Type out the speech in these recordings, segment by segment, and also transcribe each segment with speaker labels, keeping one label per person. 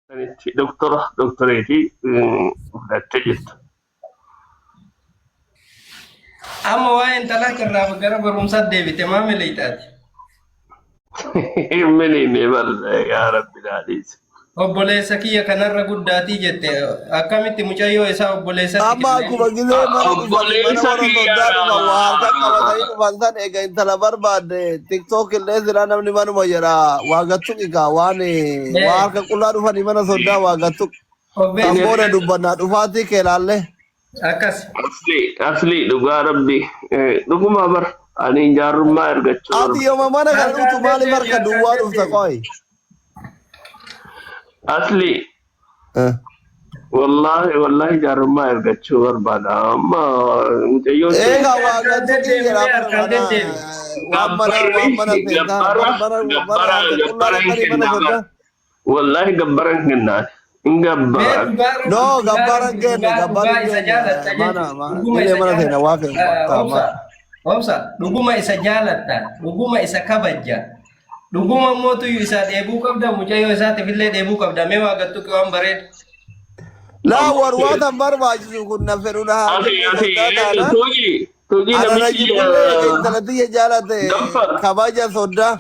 Speaker 1: Sanitti doktora doktoreetii fudhattee jirta.
Speaker 2: Amma waa'ee intalaa irraa gara barumsaatti deebite maa miliixaati?
Speaker 1: Hin miliine bar yaa rabbi naa dhiisi.
Speaker 2: Obboleessa kiyya kanarra guddaatii jette akkamitti mucayyoo isaa obboleessatti
Speaker 3: Amma
Speaker 2: kenne?
Speaker 3: akkuma gisee mana dhufanii mana
Speaker 1: Obboleessa
Speaker 3: warra
Speaker 1: kiyya
Speaker 3: soddaa dhufan waa harka qabatanii dhufan san eega intala barbaadde tiktok illee silaa namni manuma jedha waa gattuqi kaa waan waa harka qullaa dhufanii mana soddaa waa gattuqi. Kan
Speaker 2: Obboleessa
Speaker 3: booda dubbannaa dhufaatii kee laallee.
Speaker 2: akkas.
Speaker 1: Asli asli dhugaa rabbi dhuguma bar ani jaarrummaa ergachuu
Speaker 3: Ati
Speaker 1: barbaada.
Speaker 3: yooma mana kana
Speaker 2: Harkaan
Speaker 3: dhuftu maaliif
Speaker 2: deddeebi
Speaker 3: harka
Speaker 2: harkaan
Speaker 3: duwwaa dhufta
Speaker 2: deddeebi.
Speaker 3: qoy?
Speaker 1: Asli wallahi wallahi jaarrummaa ergachuu barbaada. Amma mucayyoon tun
Speaker 3: Eega
Speaker 2: Harkaan
Speaker 3: waa gattuqii
Speaker 2: deddeebi
Speaker 3: jedha
Speaker 2: mee
Speaker 3: bara
Speaker 2: harkaan
Speaker 3: mana
Speaker 2: deddeebi.
Speaker 3: waan mana waan mana
Speaker 1: gabbarri
Speaker 3: seentaa
Speaker 1: gabbara
Speaker 3: mana mana
Speaker 1: gabbara
Speaker 3: harka qullaa
Speaker 1: gabbara hin
Speaker 3: dhaqanii mana
Speaker 1: kennaa bar.
Speaker 3: soddaa.
Speaker 1: Wallahi gabbara hin kennaa. Hin
Speaker 2: Mee
Speaker 1: gabbara.
Speaker 2: dhugaa
Speaker 3: No,
Speaker 2: rabbi dhugaa
Speaker 3: gabbara
Speaker 2: rabbi
Speaker 3: hin kenne,
Speaker 2: dhugaa
Speaker 3: gabbara
Speaker 2: dhugaa
Speaker 3: hin
Speaker 2: isa
Speaker 3: kenne.
Speaker 2: jaalatta
Speaker 3: Mana,
Speaker 2: jechuudha.
Speaker 3: ma,
Speaker 2: Dhuguma
Speaker 3: illee
Speaker 2: isa
Speaker 3: mana seena
Speaker 2: jaalatta.
Speaker 3: waa kee
Speaker 2: Obsa obsa dhuguma isa jaalatta dhuguma isa kabajja dhuguma mootuyyuu isaa dheebuu qabda mucayyoo isaatiif illee dheebuu qabda mee waa gattuqi waan bareedu.
Speaker 3: Laa warwaa tan barbaachisu kun na fedhu na haa
Speaker 1: Asi
Speaker 3: kennu
Speaker 1: asi
Speaker 3: soddaa
Speaker 1: eenyu
Speaker 3: taana.
Speaker 1: tuuji tuuji
Speaker 3: Ana na
Speaker 1: namichi
Speaker 3: jibbullee eega intala tiyya jaalate
Speaker 1: gaffar
Speaker 3: kabaja soddaa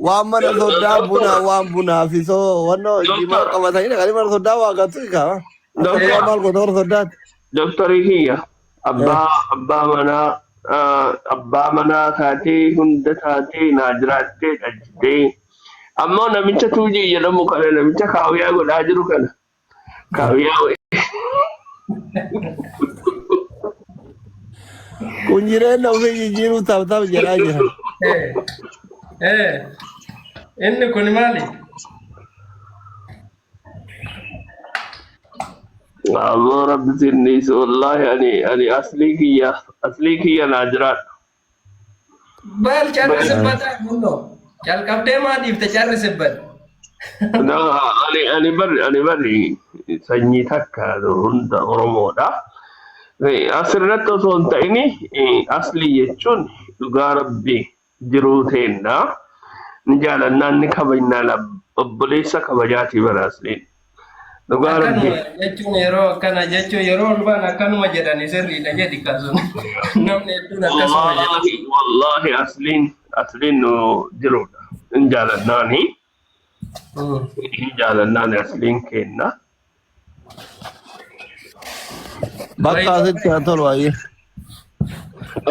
Speaker 3: waan mana soddaa buna
Speaker 1: doktor
Speaker 3: waan bunaa fi soo wannoo jimaa
Speaker 1: doktor
Speaker 3: qabatanii dhaqanii mana soddaa waa gattu kaa. Akka
Speaker 1: doktor
Speaker 3: duraa maal goota warra soddaati.
Speaker 1: doktorii kiyya abbaa abbaa manaa abbaa manaa taatee hunda taatee naa jiraattee dhajjitee ammoo namicha tuujii jedhamu kana namicha kaawwiyaa godhaa jiru kana kaawwiyaa wayii
Speaker 3: Kun jireenya ofii jijjiiruu taaf taaf jedhaa jira.
Speaker 2: Eh, eh, inni kun maali?
Speaker 1: Ammoo rabbi sinniisu wallaahi ani aslii kiyya aslii kiyya naa jiraadhu.
Speaker 2: Bal carri sibbataa kunnoo. Calqabdee maa dhiifte carri sibbata.
Speaker 1: Na ani bari sanyii takka hunda Oromoodha. Asirratti osoo hin ta'ini aslii jechuun dhugaa rabbi jiruu teenna ni jaalannaan ni kabajnaan obboleessa kabajaatii bara asliin. Dhugaa rabbi.
Speaker 2: Akkanuma jechuun yeroo akkana jechuun yeroo ol ba'an akkanuma jedhani sirriidha jedhi kasuun. Namni hedduun akkasuma jedha.
Speaker 1: Wallaahi wallaahi asliin asliin nu jiruudha. Hin jaalannaani. Hin jaalannaani asliin keenna.
Speaker 3: Bakka asitti haa tolu ayyee.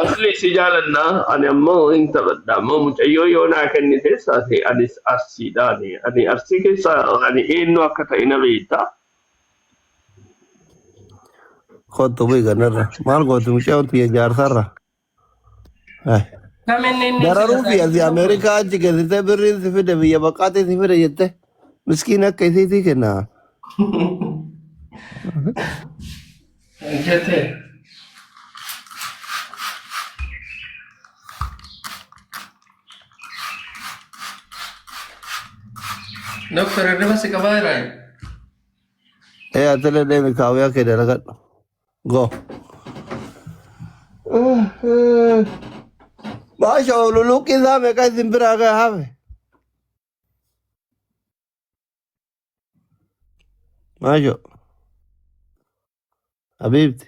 Speaker 1: Asli si jaalannaa ani ammoo hin taphadha ammoo mucayyoo yoo naa kennite ati anis arsiidhaani ani arsii keessa ani eenyu akka ta'e na beekta.
Speaker 3: Kottu bu'i ganarra. Maal gooti mucayyoon tiyya jaarsarra. Ay.
Speaker 2: Kam inni inni sila
Speaker 3: Dararuu fi asii
Speaker 2: tokko.
Speaker 3: Ameerikaa achi geessitee birriin si fide biyya baqaatii si fide jette miskiin akka isiitii kenna.
Speaker 2: Jette. Doktor hirriba si qabaa jiraa?
Speaker 3: Ee atilee deemi kaawwiyaa kee dalagadhu. Go. Maasha luluqqii isaa meeqa isin biraa gahe hafe? Maasho. Habiibti.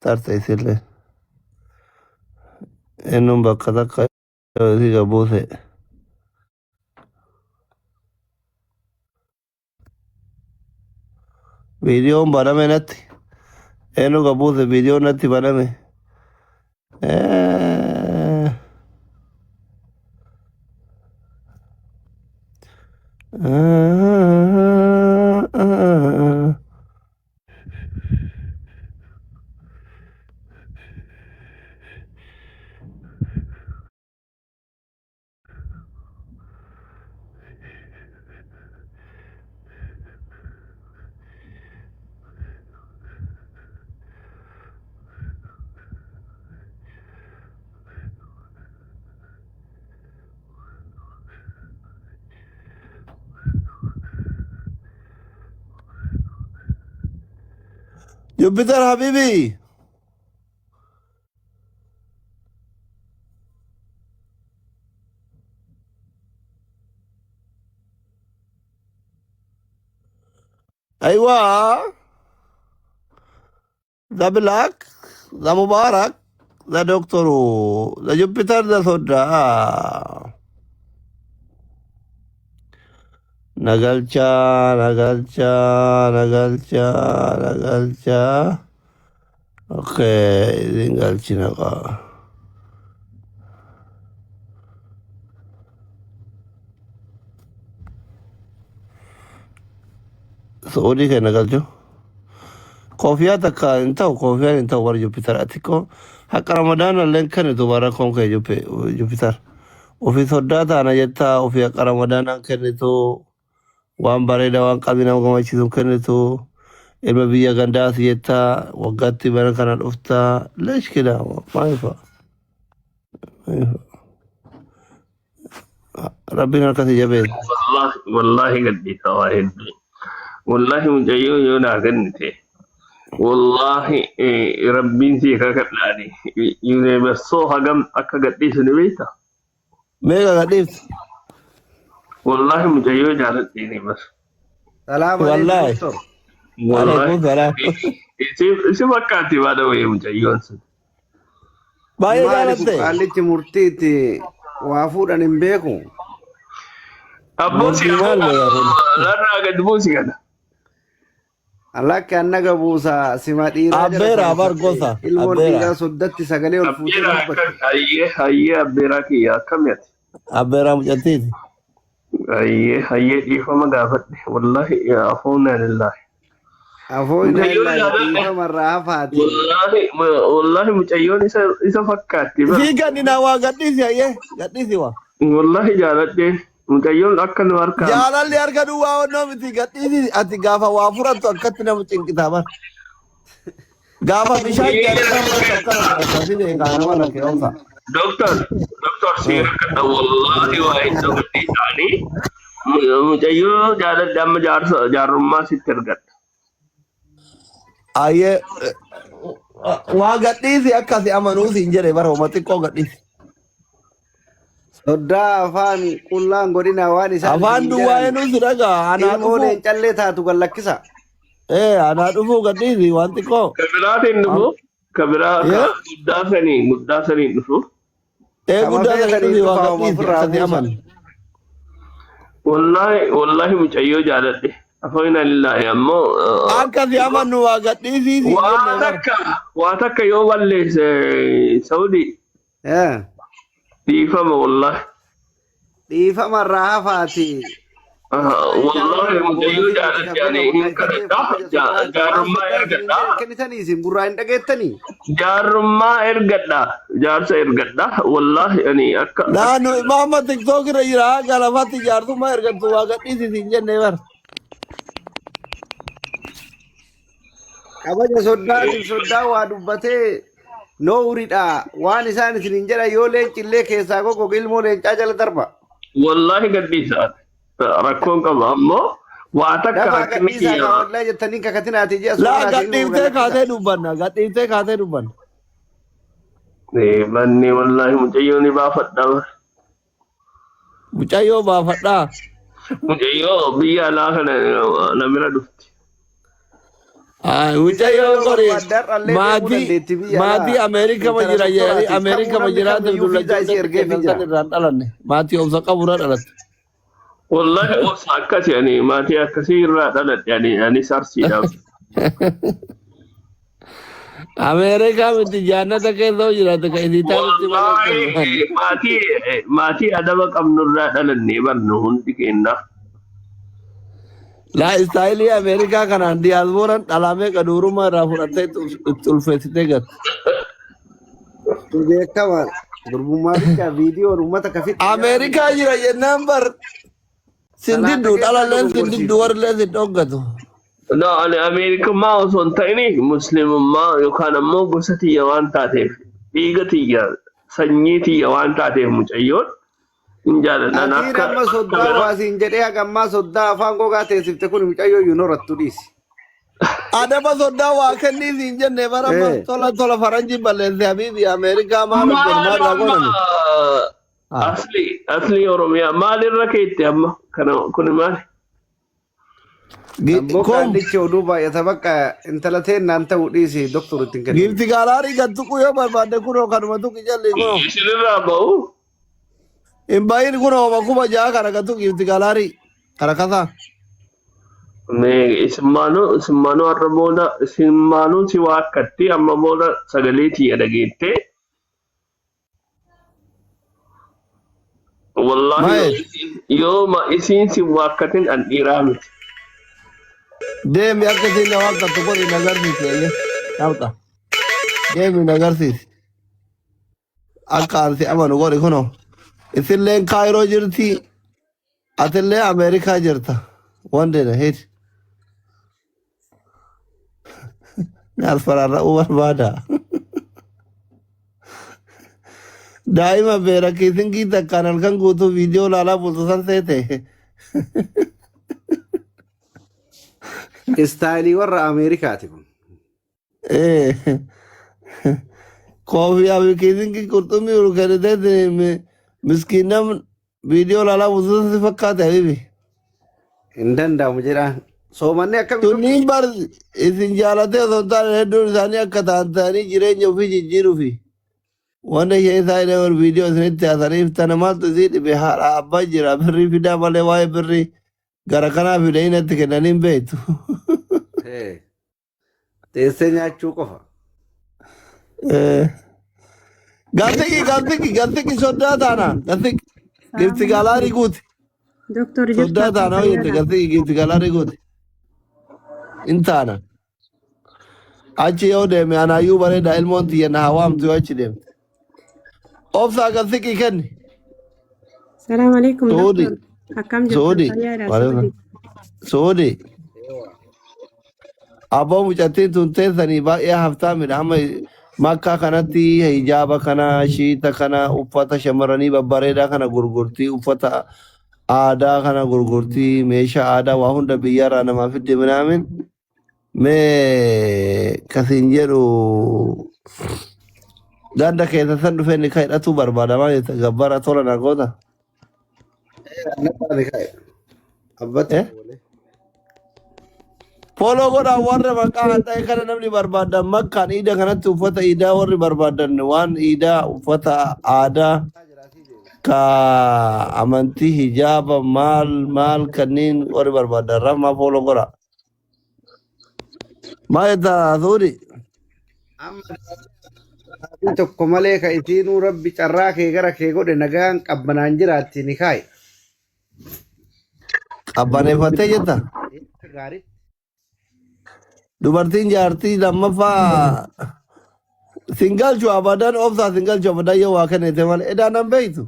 Speaker 3: Tarte isillee. Innun bakka takka isii gabuuse. Viidiyoon baname natti. Eenyu gabuuse viidiyoon natti baname. Jupiter Habibi. Ayiwaa. The Black, the Mubarak, the Doctor, the Jupiter, the Soda. Nagalcha, nagalcha, nagalcha, nagalcha. Okay, isin galchina qaba. Su'uudii kenna galchu. Koofiyaa takka hin ta'u, koofiyaan hin ta'u warra Jupiter. Ati ko haqa Ramadaana illee kennitu bara koon kee Jupiter. Ofii soddaa taana jettaa ofii haqa Ramadaanaan kennitu waan bareeda waan qalbii nama gammachiisu hin kennitu. Ilma biyya gandaas jettaa waggaatti bara kana dhuftaa. Leesh kida maaliif? Rabbiin harka si jabeessa.
Speaker 1: Wallahi wallahi gadhiisa waa hedduu. Wallahi mucayyoo yoo naa kennite. Wallahi rabbiin sii kakadhaani. Yuunivarsiitoo hagam akka gadhiisu ni beekta?
Speaker 3: Meeqa gadhiifte?
Speaker 1: Wallahi mucayyoo jaaladheeni bas.
Speaker 4: Salaam alaikum
Speaker 3: Wallahi.
Speaker 4: doktor.
Speaker 1: Wallahi.
Speaker 3: Alaikum salaam.
Speaker 1: Si fakkaatti baada wayii mucayyoon sun.
Speaker 3: Baay'ee
Speaker 4: Maali kun
Speaker 3: jaalatte?
Speaker 4: qaallichi murtiitti waa fuudhan hin beeku.
Speaker 1: Abboo si
Speaker 3: Murtii maal wayyaa kun?
Speaker 1: Larraa gad buusi kana.
Speaker 4: Lakki annaga buusa sima dhiiraa jala
Speaker 3: Abbeera bar
Speaker 4: seensatte.
Speaker 3: gosa.
Speaker 4: Ilmoon
Speaker 3: Abbeera.
Speaker 4: dhiiraa soddatti sagalee ol fuutee
Speaker 1: Abbeeraa
Speaker 4: dubbatti.
Speaker 1: akkam hayyee hayyee abbeeraa kiyya akkami ati?
Speaker 3: Abbeeraa mucattiiti.
Speaker 1: Hayyee hayyee dhiifama gaafadhe. Wallahi afoona lillahi.
Speaker 4: Afoo inna
Speaker 1: Mucayyoon
Speaker 4: illaahi
Speaker 1: jaaladhe.
Speaker 4: dhiifama irraa hafaati.
Speaker 1: Wallahi wallahi mucayyoon isa fakkaatti bara.
Speaker 3: Sii gadhinaa waa gadhiisi hayyee gadhiisi waa.
Speaker 1: Wallahi jaaladhe. Mucayyoon akka nu harkaan
Speaker 3: Jaalalli harka duwwaa onnoo miti gadhiisi ati gaafa waa fudhattu akkatti nama cinqitaa bara. Gaafa bishaan jaalalaa fudhattu akkana godhata si beekaa nama lakkee obsa.
Speaker 1: Doktor, doktor si rakkadha wallahi waa iddoo gadhii ta'anii mucayyoo jaaladhe amma jaarsa jaarrummaa sitti ergadha.
Speaker 3: Ayyee waa gadhiisi akkasi amanuu siin jedhe bara homa xiqqoo gadhiisi.
Speaker 4: Soddaa afaan qullaan godhina waan isaan
Speaker 3: Afaan
Speaker 4: isin
Speaker 3: duwwaa
Speaker 4: jedhan
Speaker 3: eenyu si dhagaa anaa
Speaker 4: ilmoo
Speaker 3: dhufuu
Speaker 4: leencallee taatu gad lakkisa.
Speaker 3: ee anaa dhufuu gadhiisi waan xiqqoo.
Speaker 1: Ka biraatiin dhufu, ka biraa ka
Speaker 3: Yee
Speaker 1: guddaa saniin dhufu.
Speaker 3: ee
Speaker 4: Kama
Speaker 3: guddaa sanii
Speaker 4: feetaniin
Speaker 3: dhufi waa
Speaker 4: dhufaa homa
Speaker 3: gadhiisi
Speaker 4: ofirraa
Speaker 3: akkasi
Speaker 4: buusa.
Speaker 3: amanu.
Speaker 1: Wallahi wallahi mucayyoo jaaladhe. Afoina lillahi ammoo
Speaker 3: Akkasi amannu waa gadhiisii siin
Speaker 1: waa
Speaker 3: jenne bara.
Speaker 1: takka waa takka yoo balleesse Saudi
Speaker 4: Eh,
Speaker 1: dhiifama wallahi.
Speaker 4: Dhiifama irraa hafaati.
Speaker 1: Wallahi mucayyoo jaaladhe ani hin kadhadha jaarrummaa ergadha.
Speaker 4: Kennitanii isin gurraa hin dhageettanii.
Speaker 1: Jaarrummaa ergadha jaarsa ergadha wallahi ani akka
Speaker 3: Naannoo Maama TikTok irra jira haga lafatti jaarsummaa ergattu waa gadhiisi siin jenne bara.
Speaker 4: Kabaja soddaatiif soddaa waa dubbatee nooridha. Waan isaan isin hin jedhan yoo leencillee keessaa goggoge ilmoo leencaa jala darba.
Speaker 1: Wallahi gadhiisa rakkoon qaba ammoo waa takka
Speaker 4: Dafaa
Speaker 1: rakkinni
Speaker 4: gadhiisaa
Speaker 1: kiyya
Speaker 4: kaa wallahi jettanii kakatinaati ji'a
Speaker 3: Laa
Speaker 4: soddaatii ilmoo
Speaker 3: gadhiiftee
Speaker 4: gad lakkisa.
Speaker 3: kaatee dubbanna gadhiiftee kaatee dubbanna.
Speaker 1: Manni wallahi mucayyoo ni baafadha.
Speaker 3: Mucayyoo baafadhaa.
Speaker 1: Mucayyoo biyya alaa kana na bira dhufti.
Speaker 3: Mucayyoo
Speaker 4: Yoo
Speaker 3: kori
Speaker 4: barbaadde har'allee deemuu
Speaker 3: maatii
Speaker 4: dandeetti biyya
Speaker 3: maatii
Speaker 4: alaa.
Speaker 3: Ameerika ma
Speaker 4: Intala
Speaker 3: jira jedhanii
Speaker 4: doktoraatiif
Speaker 3: Ameerika
Speaker 4: kamuu
Speaker 3: ma
Speaker 4: namni
Speaker 3: jiraate
Speaker 4: kamiyyuu fiizaa isii
Speaker 3: dullachoota
Speaker 4: ergeefii
Speaker 3: kennan san
Speaker 4: jira.
Speaker 3: irraan dhalanne maatii obsa qabu irraa dhalatte.
Speaker 1: Wallahi obsa akkasi ani maatii akkasii irraa dhaladhe ani anis arsiidhaaf.
Speaker 3: Ameerikaa miti jaannata keessa hoo jiraate kan isii taanutti malee
Speaker 1: Wallahi
Speaker 3: kennan.
Speaker 1: maatii maatii adaba qabnu irraa dhalannee barnu hundi keenya.
Speaker 3: Laa istaayilii Ameerikaa kanaan diyaaspooraan dhalamee qaduurummaa irraa fudhattee itti ulfeessitee gatte.
Speaker 4: Beekama durbummaa bichaa viidiyoon uummata kafitti
Speaker 3: Ameerikaa jira jennaan bar sin
Speaker 4: Salaata
Speaker 3: diddu
Speaker 4: keessaa
Speaker 3: dhalalleen sin diddu
Speaker 4: dogoggorsiifti.
Speaker 3: warrillee sin dhoggatu.
Speaker 1: No, ani Ameerikummaa osoo hin ta'in Muslimummaa yookaan ammoo gosa tiyya waan taateef dhiiga tiyya sanyii tiyya waan taateef mucayyoon hin jaaladhan
Speaker 4: Atiin
Speaker 1: akka
Speaker 4: amma soddaa baasiin jedhee haga ammaa soddaa afaan gogaa teessifte kun mucayyoo iyyuu horattu dhiisi.
Speaker 3: Adaba soddaa waa kennii siin jenne bara amma
Speaker 4: Eh.
Speaker 3: tola tola faranjii balleesse habiibi Ameerikaa maal hojjetu
Speaker 1: maal
Speaker 3: maal irraa
Speaker 1: amma
Speaker 3: godhani.
Speaker 1: asli asli Oromiyaa maalirra keette amma kana kuni maali?
Speaker 4: Ammoo
Speaker 3: Kom
Speaker 4: qaallichi oduu baay'ata bakka intala teennaan ta'uu dhiisi doktor ittiin kennu.
Speaker 3: giifti gaalaarii gad tuqu yoo barbaadde kunoo kanuma tuqi jalli kunoo.
Speaker 1: Isinirraa ba'u.
Speaker 3: Hin bahin kunoo homa 6000 kana gad tuqi giifti gaalaarii kana kasaa.
Speaker 1: Mee isimmaanuu isimmaanuu har'a booda isimmaanuu si waakkatti amma booda sagalee tiyya dhageettee wallaahi yoo
Speaker 3: Maal
Speaker 1: isiin yoo isiin si waakkatin an dhiiraa miti.
Speaker 3: Deemi akka isiin na waakkattu godhi na agarsiisi ayya. Dhabxa. Deemi na agarsiisi. Akka an si amanu godhi kunoo. Isilleen Kaayiroo jirti. Atillee Ameerikaa jirta. Wandena hid. Naas faraarra'uu barbaada. Daa'ima beera kiisingii takkaan halkan guutuu viidiyoo laalaa bultu san seete.
Speaker 4: Istaayilii warra Ameerikaati kun.
Speaker 3: Eh. Koofiyaa fi kiisingii qurxummii ol kennitee miskiinam viidiyoo laalaa bultu san si fakkaate habibi.
Speaker 4: Hin danda'amu jedhaan. Soomanni akkami
Speaker 3: Tunniin bar isin jaalatee osoo hin taane hedduun isaanii akka ta'an ta'anii jireenya ofii jijjiiruufi. Wanta ishee isaa illee viidiyoo isinitti haasaniif tana maaltu isii dhibe haadha abbaa jira birrii fidaa malee waa'ee birrii gara kanaa fidanii natti kennanii hin beektu.
Speaker 4: Eh, Teessee nyaachuu qofa.
Speaker 3: Eh, Galtiki galtiki galtiki soddaa taana galtiki gifti galaarii guuti
Speaker 5: Doktor jirta
Speaker 3: soddaa taana hoo jette
Speaker 5: fayyaadha.
Speaker 3: galtiki gifti galaarii guuti hin taana. Achi yoo deeme anaayyuu bareeda ilmoon tiyya na hawaamtu yoo achi deemte. Obsaa galtiki kenni.
Speaker 5: Salaam alaikum
Speaker 3: Suudi
Speaker 5: doktor. Akkam jirtan
Speaker 3: Suudi
Speaker 5: fayyaadha Suudi.
Speaker 3: Suudi. Abbaa mucattiin tun teessanii baay'ee haftaamidha. Hamma makkaa kanatti hijaaba kana, shiita kana, uffata shamarranii babbareedaa kana gurgurtii, uffata aadaa kana gurgurtii, meeshaa aadaa waa hunda biyyarraa namaa fidde minaamin. Mee kasiin jedhu ganda keessa san dhufee ni hidhatuu barbaada maal jetta gabbara tola na goota.
Speaker 4: Annabaa ni kaa'e. Abbatti
Speaker 3: Eh? Follow godhaa warra maqaa hadhaa'e kana namni barbaadan makkaan iida kanatti uffata iidaa warri barbaadan waan iidaa uffata aadaa ka amantii hijaaba maal maal kanneen warri barbaadan rahmaa follow godhaa. Maal jetta Suudi?
Speaker 4: Amma daadhii tokko malee ka isiinuu rabbi carraa kee gara kee godhe nagaan qabbanaan jiraatti ni kaa'i.
Speaker 3: Qabbaneeffattee jetta?
Speaker 4: Gaarii.
Speaker 3: Dubartiin jaartii lammaffaa singalchu abadan obsaa singalchu abadan yoo waa kennite malee edaa nan beektu.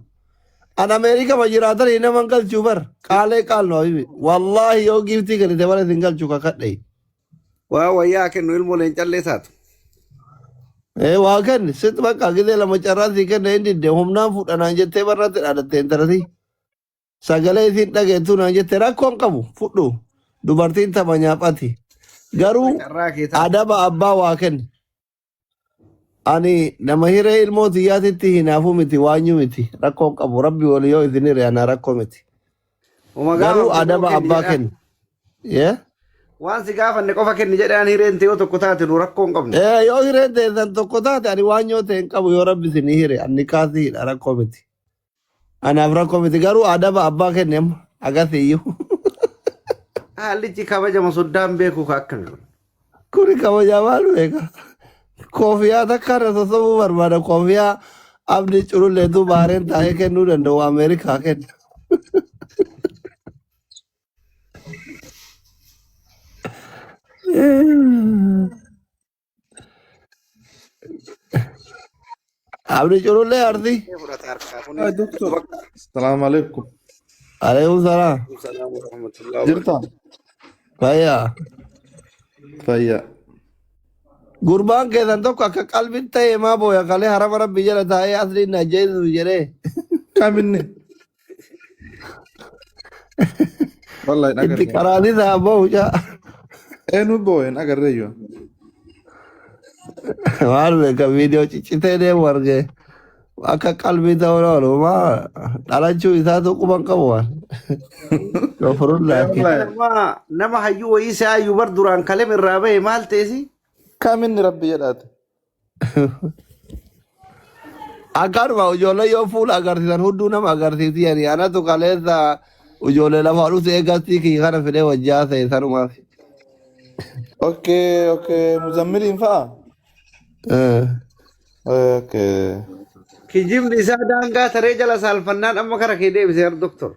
Speaker 3: An Ameerika ma jiraatanii nama hin galchuu bar qaalee qaalnu habibi. Wallaahi yoo giiftii kennite malee singalchu kakadhe.
Speaker 4: Waa wayyaa kennu ilmoo leencallee taatu.
Speaker 3: Ee waa kenni sit bakka gizee lama carraa sii kenne hin didde humnaan fudhanaan jettee barratti dhaadatte intalati. Sagalee isiin dhageettuu naan jette rakkoon qabu fudhu dubartiin tama nyaaphati. Garuu
Speaker 4: Carraa kee taatu.
Speaker 3: adaba abbaa waa kenni. Ani nama hiree ilmoo tiyyaatitti hinaafuu miti waanyuu miti rakkoon qabu rabbi wali yoo isin hire anaa rakkoo miti.
Speaker 4: Uma
Speaker 3: Garuu
Speaker 4: gaafamte
Speaker 3: adaba
Speaker 4: kenni
Speaker 3: abbaa
Speaker 4: jedhaan.
Speaker 3: kenni. Yee?
Speaker 4: Waan si gaafanne qofa kenni jedhaan hireen ta'e yoo tokko taate nu rakkoo hin qabnu.
Speaker 3: Ee yoo hireen teessan tokko taate ani waanyoo ta'e hin qabu yoo rabbi isin hire anni kaasii hidha rakkoo miti. Anaaf rakkoo miti garuu adaba abbaa kenni amma agarsiiyyuu.
Speaker 4: Haallichi kabajama soddaan beeku ka akkami kun.
Speaker 3: Kuni kabajaa maal beeka? Koofiyaa takka irra sossobuu barbaada. Koofiyaa abdii cululleetu baareen taa'ee kennuu danda'u Ameerikaa kenna. Abdii culullee arsii.
Speaker 4: Fudhate harkaa kun.
Speaker 6: Hi, doctor. Assalamu alaikum.
Speaker 3: Alaikum salaam.
Speaker 4: Salaam wa rahmatullahi wa
Speaker 6: Jirta?
Speaker 3: Fayyaa.
Speaker 6: Fayya.
Speaker 3: Gurbaan keessan tokko akka qalbiin ta'e maa booya kalee harama rabbi jala taa'ee asliin na ajjeesu jedhee.
Speaker 6: Kaminni? Wallahi hin
Speaker 3: Itti
Speaker 6: agarre.
Speaker 3: qaraanii isaa boo'u.
Speaker 6: Eenyu boo'e hin agarre iyyuu.
Speaker 3: Maal beeka viidiyoo ciccitee deemu argee. Akka qalbii ta'uu oolu maa dhalachuu isaatu quban qabu waan. Gafurullaa.
Speaker 6: Wallahi.
Speaker 4: Nama hayyuu wayii isaa hayyuu bar duraan kalem irraa bahe maal ta'esi?
Speaker 6: Kaminni rabbi jedhaate.
Speaker 3: Akkanuma ijoollee yoo fuula agarsiisan hunduu nama agarsiisi yani anatu kaleessa ijoollee lafaa dhufte eegastii kiyya kana fidee wajjaa ta'e sanumaaf.
Speaker 6: Okay, okay. Muzammiliin fa'a? Okay.
Speaker 4: Kijibni isaa daangaa taree jala saalfannaan amma kara kee deebise yaa doktor.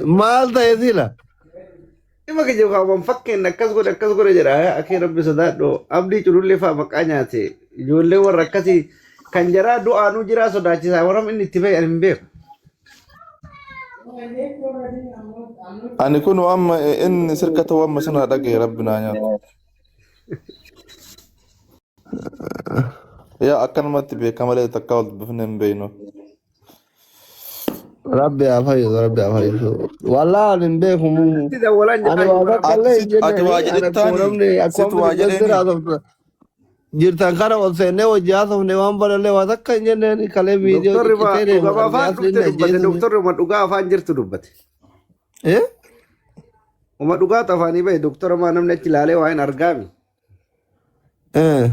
Speaker 3: Maal ta'e sila?
Speaker 4: Dhimma kijibu kaawwan fakkeen akkas godhe akkas godhe jedha akee rabbi sodaadhu abdii culullee fa'a maqaa nyaate ijoollee warra akkasii kan jaraa du'aanuu jiraa sodaachisaa warra inni itti bahe ani hin beeku.
Speaker 6: Ani kun amma inni sirka ta'u amma sana dhagaye rabbi naa nyaatu. Yaa akkanumatti beeka malee takka wal dubbifne hin beeknu.
Speaker 3: Rabbi haa fayyisu, rabbi haa fayyisu. Wallaahi ani hin beeku.
Speaker 4: Itti dawwalaan
Speaker 3: Ani
Speaker 4: jedhaa
Speaker 3: waa
Speaker 4: warra
Speaker 3: takka
Speaker 6: Ati
Speaker 3: illee hin
Speaker 6: sit ati waa
Speaker 3: jenneeni. Ani akkuma
Speaker 6: jedhettaani
Speaker 3: namni
Speaker 6: sit
Speaker 3: akkuma
Speaker 6: waa
Speaker 3: namni
Speaker 6: jedheeni.
Speaker 3: haasoftu jirtan kana ol seennee wajji haasofne waan banallee waa takka hin jenneeni kalee viidiyoo
Speaker 4: Doktorri ma
Speaker 3: ciccitee deemu
Speaker 4: dhugama
Speaker 3: arge
Speaker 4: afaan
Speaker 3: asliin
Speaker 4: dhufte dubbate
Speaker 3: ajjeesanii.
Speaker 4: doktorri uma dhugaa afaan jirtu dubbate.
Speaker 3: Eh?
Speaker 4: Uma dhugaatu afaanii bahe doktora maa namni achi ilaalee waa hin argaami.
Speaker 3: Eh.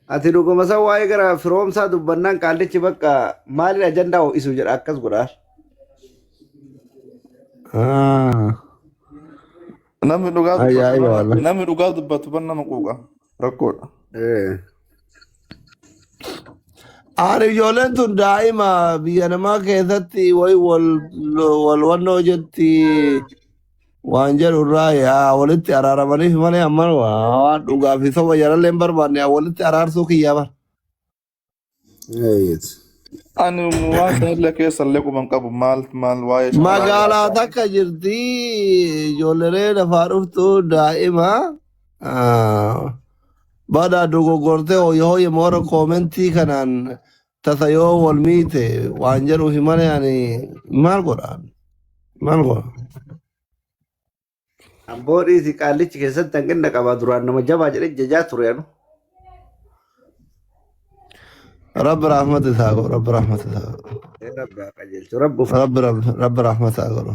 Speaker 4: Ati dhuguma san waa'ee gara firoomsaa dubbannaan qaallichi bakka maaliin ajandaa ho'isu jedha akkas godhaa.
Speaker 3: Ah.
Speaker 6: Namni dhugaa dubbatu
Speaker 3: Ajaa'iba wallah.
Speaker 6: namni dhugaa dubbatu ban nama quuqa. Rakkoodha.
Speaker 3: Ani ijoolleen tun daa'ima biyya namaa keessatti wayi wal wal wannoo jetti waan jedhu irraa yaa walitti araaramaniif malee amma waan dhugaa fi soba jarallee hin barbaanne yaa walitti araarsuu kiyyaa bara.
Speaker 6: Ani waan sanillee keessa illee quban qabu maal maal waa'ee shamaraa
Speaker 3: Magaalaa takka jirti ijoollee lafaa dhuftu daa'ima badaa dogoggortee hooyya hooyya moora koomentii kanaan tasa yoo wal miite waan jedhuuf malee ani maal godhaan maal godha.
Speaker 4: Amboo dhiisi qaallichi keessatti hanqina qaba duraan nama jabaa jedhee jajaa ture anu.
Speaker 3: Rabbi rahmata isaa godhu, rabbi rahmata isaa godhu.
Speaker 4: Rabbi haa qajeelchu rabbi uf.
Speaker 3: Rabbi rabbi rabbi rahmata isaa godhu.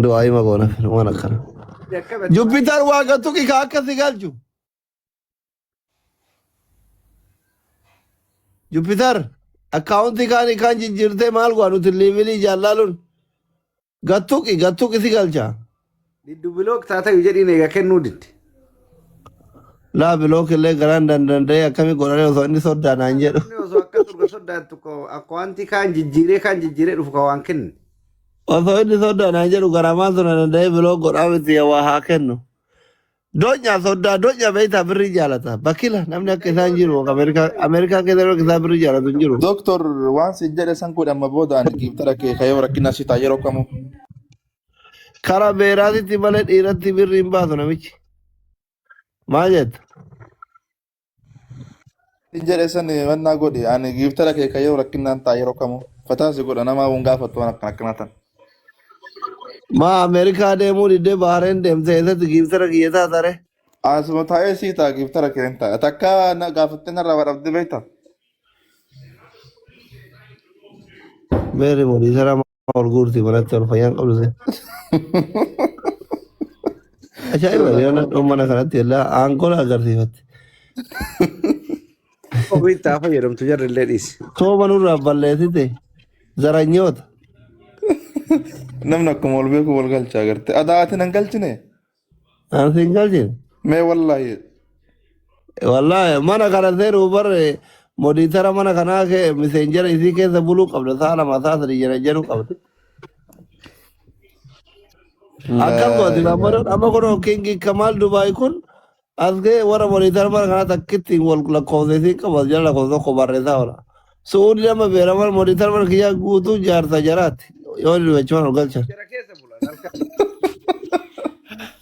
Speaker 3: Du'aa hima goona waan akkana.
Speaker 4: Akkamatti
Speaker 3: Jupiter waaqa tuqi ka akka si galchu. Jupiter akkaawuntii kaan kaan jijjiirtee maal go'a nuti liivilii jaalaaluun gattuqi gattuqi si galcha.
Speaker 4: Diddu block taatayu jedhiin eega kennuu didde.
Speaker 3: Laa block illee garaan dandanda'ee akkamii godhanii osoo inni soddaa naan jedhu.
Speaker 4: Namni osoo akka turga soddaattu akkaawuntii kaan jijjiiree dhufu ka waan kenne.
Speaker 3: Osoo inni soddaa naan jedhu garamaan sun danda'ee block godhaa miti waa haa kennu. Donya soddaa donya beektaa birrii jaalata. Bakila namni akka isaan jiru Ameerikaa Ameerikaa keessa akka isaan birrii jaalatu hin jiru.
Speaker 6: Doktor waan si jedhe san godhe amma booda ani giiftara kee kayoo rakkina si ta'a yeroo kamuu.
Speaker 3: Karaa beeraatitti malee dhiiratti birrii hin baasu namichi. Maal jetta?
Speaker 6: Si jedhe san mannaa godhe ani giiftara kee kayoo rakkinaan ta'a yeroo kamuu. Fataa si godha namaa waan gaafattu waan akkana akkanaa tan.
Speaker 3: Maa Ameerikaa deemuu diddee Bahareen deemtee eessatti giiftara kiyya taatare?
Speaker 6: Asuma taa'ee sii ta'a giiftara kee hin ta'a. Takka na gaafattee narraa badhabdee beektaa?
Speaker 3: Meeri modiisara ol guurti manatti ol fayyaan qabdu se. Ajaa'iba yoo nadhoon mana kanatti illaa aangoo agarsiifatti.
Speaker 4: Ofii itti haa fayyadamtu jarri illee dhiisi.
Speaker 3: Sooba nurraa balleessite zaranyoota.
Speaker 6: Namni akkuma wal beeku wal galcha agarte. Adaa ati nan galchine?
Speaker 3: An siin galchine.
Speaker 6: Mee wallaahi.
Speaker 3: Wallaahi mana kana seenuu barre modiitara mana kanaa kee miseenjera isii keessa buluu qabda sa'a lama sa'a sadii jala jedhu qabda. Akkam gooti amma kun kingi Kamaal Dubaay kun as ga'e warra modiitara mana kanaa takkitti wal lakkoofsa isiin qaba jala lakkoofsa tokko barreessaa oola. Su'uudii nama beeraman modiitara mana kiyyaa guutuu jaarsa jaraatti yoo inni dubachumaan ol galchan.
Speaker 4: Jara keessa bulan halkan.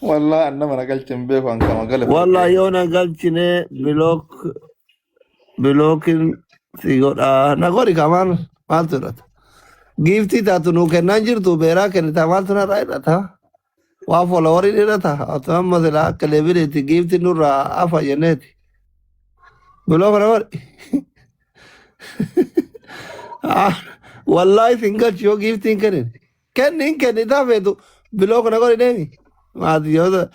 Speaker 6: Wallaahi an nama na galche hin beeku an kama gale
Speaker 3: Wallaahi yoo na galchine block blockin si godha na godhi kamaan maaltu irrata. Giiftii taatu nuu kennaan jirtu beeraa kennita maaltu narraa hir'ata. Waa followeriin hir'ata. Otoo amma silaa akka leebileetti giiftii nurraa hafa jenneeti. Block na godhi. Ah, Wallaahi sin galchu yoo giiftii hin kennin. Kenni hin kenni isaa feetu block na godhi deemi. Ati yoo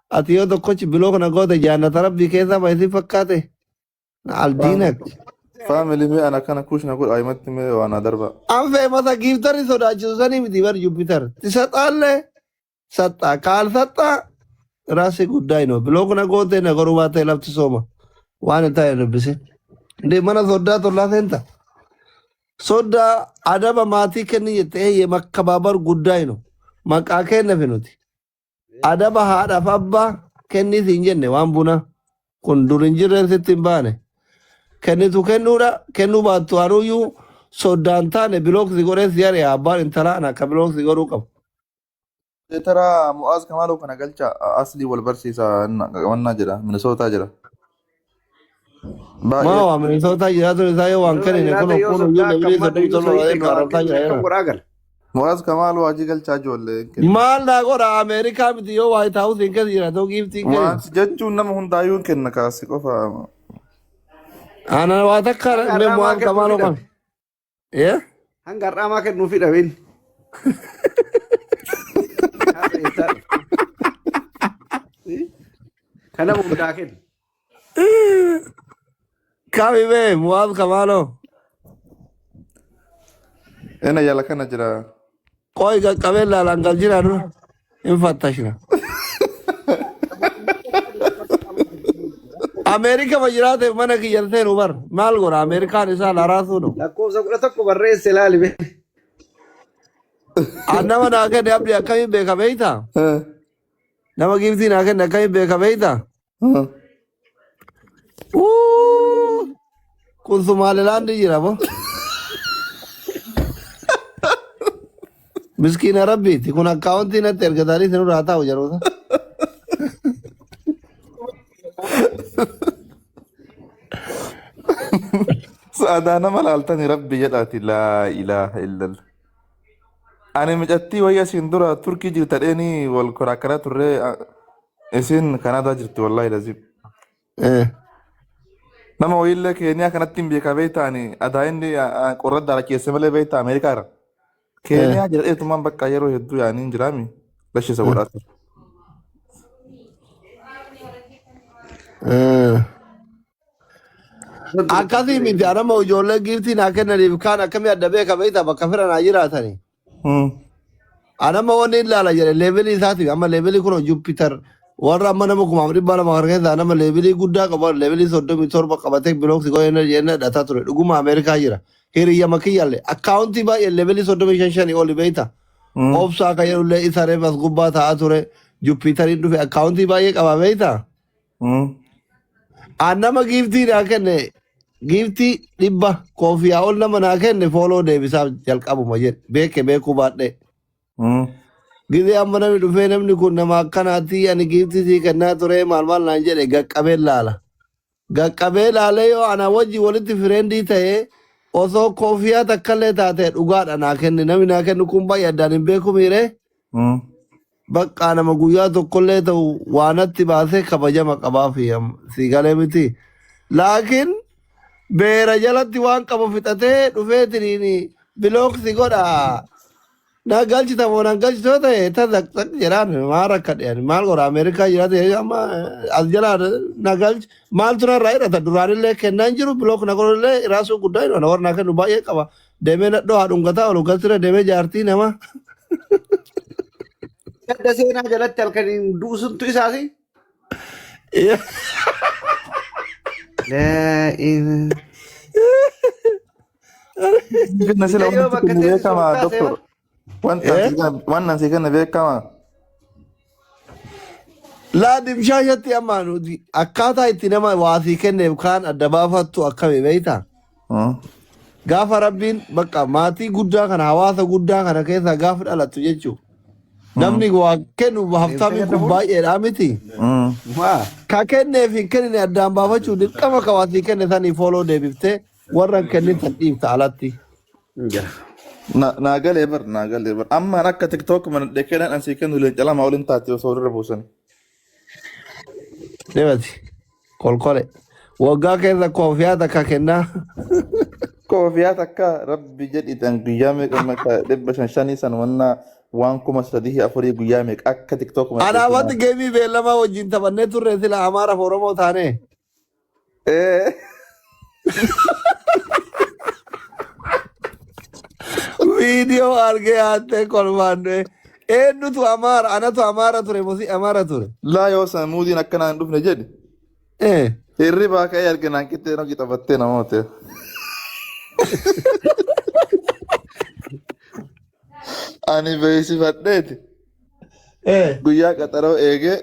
Speaker 3: ati yoo tokkochi block na goote jaannata rabbii keessaa bahe si fakkaate. Aldiinak.
Speaker 6: Faamilii mee ana kana kuushna godha himatti mee waan darba.
Speaker 3: An feemasa giiftarri sodaachisu sanii miti bar Jupiter. Tisaxaallee saxxaa kaal saxxaa raasii guddaa inoo block na goote na godhuu baatte lafti sooma. Waan hin taane dubbisin. Ndee mana soddaa tollaa seenta. Soddaa adaba maatii kenni jette eeyyee makkabaabar guddaa ino. Maqaa kenna fi nuti. Adaba haadhaaf abbaa kennii siin jenne waan buna. Kun dur hin jirreen sitti hin baane. Kennitu kennuudha kennuu baattu anuyyuu soddaan taane block si godhee si ari'a abbaan intalaa ana akka block si godhuu qabu.
Speaker 6: Tara Mu'aaz Kamaaloo kana galcha aslii wal barsiisa wannaa jira Minisootaa jira.
Speaker 3: Maa
Speaker 6: Baay'ee
Speaker 3: waa Minisootaa jiraatuun isaa yoo waan
Speaker 4: Minnesota
Speaker 3: kennine kun
Speaker 4: jiraate yoo
Speaker 3: kun
Speaker 4: soddaa
Speaker 3: iyyuu
Speaker 4: akka
Speaker 3: lebilii
Speaker 4: ammaa
Speaker 3: soddomii
Speaker 4: dayyuu
Speaker 3: torba
Speaker 4: sahii
Speaker 3: godhee nu
Speaker 4: ta'e waan
Speaker 3: arrabsaa jira
Speaker 4: kennine akkam
Speaker 3: yeroo.
Speaker 4: godhaa gala.
Speaker 6: Mu'aaz Kamaaloo hajii galchaa ijoollee hin kennu.
Speaker 3: Maal naa godha Ameerikaa miti yoo White House hin keessa jiraatu giiftii hin
Speaker 6: Waan
Speaker 3: kennine.
Speaker 6: si jechuun nama hundaayyuu hin kenna kaasi qofa.
Speaker 3: Ana waa takka
Speaker 4: Hanga
Speaker 3: mee
Speaker 4: har'aa maa
Speaker 3: Mu'aaz
Speaker 4: kennuufi
Speaker 3: Kamaaloo
Speaker 4: dhabe.
Speaker 3: kan. Eh?
Speaker 4: Hanga har'aa maa kennuufi dhabe inni. Har'a eessaa dhufe? Kana hundaa kennu.
Speaker 3: Kami mee Mu'aaz Kamaaloo.
Speaker 6: Ina yala kana jira.
Speaker 3: Qoy qaqqabee laalaan galchina dura. Hin fattashina. Ameerika ma jiraate mana kiyyan seenu bar. Maal godha Ameerikaan isaa laraasuu no.
Speaker 4: Lakkoofsa 11 barreesse ilaali mee.
Speaker 3: An nama naa kenne abdi akkamiin beeka beektaa? Nama giiftii naa kenne akkamiin beeka beektaa? Uu! Kun Somaalilaandi jira moo? Miskiina rabbiiti. Kun akkaawuntii natti ergatanii isin irraa taa'u jaroota.
Speaker 6: Sa'aadaa nama laaltani rabbi jedhaati laa ilaaha illallah. Ani micattii wayii asiin dura Turkii jirta dheeni wal koraakkaraa turree isin Kanaadaa jirti wallaahi lazim. Nama wayiillee Keeniyaa kanatti hin beekaa beektaa ani adaa inni qorra daara keessa malee beektaa Ameerikaa irra. Keeniyaa jira dheetumaan bakka yeroo hedduu yaanii hin jiraami lashisa godhaa ture.
Speaker 3: Akkasii miti anama ijoollee giiftii naa kennaniif kaan akkamii adda beeka beektaa bakka fira naa jiraatanii. Anama wanni ilaala jedhe leevelii isaati amma leevelii kun Jupiter warra amma nama 2,200 kana keessaa nama leevelii guddaa qabu leevelii 37 qabatee block godhee jennee dhataa ture dhuguma Ameerikaa jira. Hiriyya makiyyaalle akkaawuntii baay'ee leevelii 35 shanii oli beektaa. Obsaa kan jedhullee isa reef as gubbaa taa'aa ture Jupiteriin dhufe akkaawuntii baay'ee qaba beektaa. An nama giiftii naa kenne giiftii 100 koofiyaa ol nama naa kenne follow deebisaaf jalqabuma jedhe beeke beekuu baadhee. Gizee amma namni dhufee namni kun nama akkanaati ani giiftii sii kennaa ture maal maal naan jedhe gaqqabee laala. Gaqqabee laalee yoo ana wajji walitti friendii ta'ee osoo koofiyaa takkallee taate dhugaadha naa kenne namni naa kennu kun baay'ee addaan hin beeku miiree. Bakka nama guyyaa tokkollee ta'u waa natti baasee kabajama qabaafi sii galee miti. Laakiin beera jalatti waan qabu fixatee dhufeetiniin block si godha. Na galchita moo nan galchitu yoo ta'e ta zaqzaq jedhaan maal rakkadhe ani maal godha Ameerikaa jiraate amma as jalaa na galchi maaltu narraa hidhata duraanillee kennaan jiru block na godhullee raasuu guddaa hin warra naa kennu baay'ee qaba deemee nadhoo haa dhungataa oolu galchira deemee jaartii nama.
Speaker 4: Gadda seenaa jalatti halkaniin du'u suntu isaati. Laa ilaaha.
Speaker 6: Kenna sila
Speaker 4: Mucayyoo
Speaker 6: wanti
Speaker 4: bakka
Speaker 6: kun
Speaker 4: teessu
Speaker 6: beekama
Speaker 4: soortaa
Speaker 6: doktor.
Speaker 4: seera.
Speaker 6: Waan si kenna beekama.
Speaker 3: Laa dimshaashatti amma nuti akkaataa itti nama waasii kenneef kaan adda baafattu akkami beektaa? Gaafa Rabbiin bakka maatii guddaa kana hawaasa guddaa kana keessaa gaafa dhalattu jechuudha. Namni waa kennu haftaamiin kun baay'eedha miti.
Speaker 4: Maa.
Speaker 3: Ka kenneef hin kennine addaan baafachuu dirqama ka waasii kenne sanii follow deebiftee warra hin kennin san dhiifta alatti.
Speaker 4: Jira.
Speaker 6: Naa galee bar naa galee bar ammaan akka tiktok mana dhekeedhaan ansii kennu leenca lama waliin taate osoo irra buusan.
Speaker 3: Deemati. Kolkole. Waggaa keessa koofiyaa takka kennaa.
Speaker 6: Koofiyaa takka rabbi jedhitan guyyaa meeqa meeqa 500 500 san wannaa waan 3,400 guyyaa meeqa akka tiktookuma
Speaker 3: Anaafatti geemii beellamaa wajjin taphannee turre sila Amaaraaf Oromoo taane.
Speaker 6: Ee.
Speaker 3: Viidiyoo argee haattee kolfaan du'e. Eenyutu Amaara? Anatu Amaara ture mosii Amaara ture.
Speaker 6: Laa yoo san muuziin akkanaa hin dhufne jedhi.
Speaker 3: Eh.
Speaker 6: Hirribaa ka'ee arginaan qixxee hojii taphattee namoota. Ani beeksifadheeti.
Speaker 3: Eh.
Speaker 6: Guyyaa qaxaroo eegee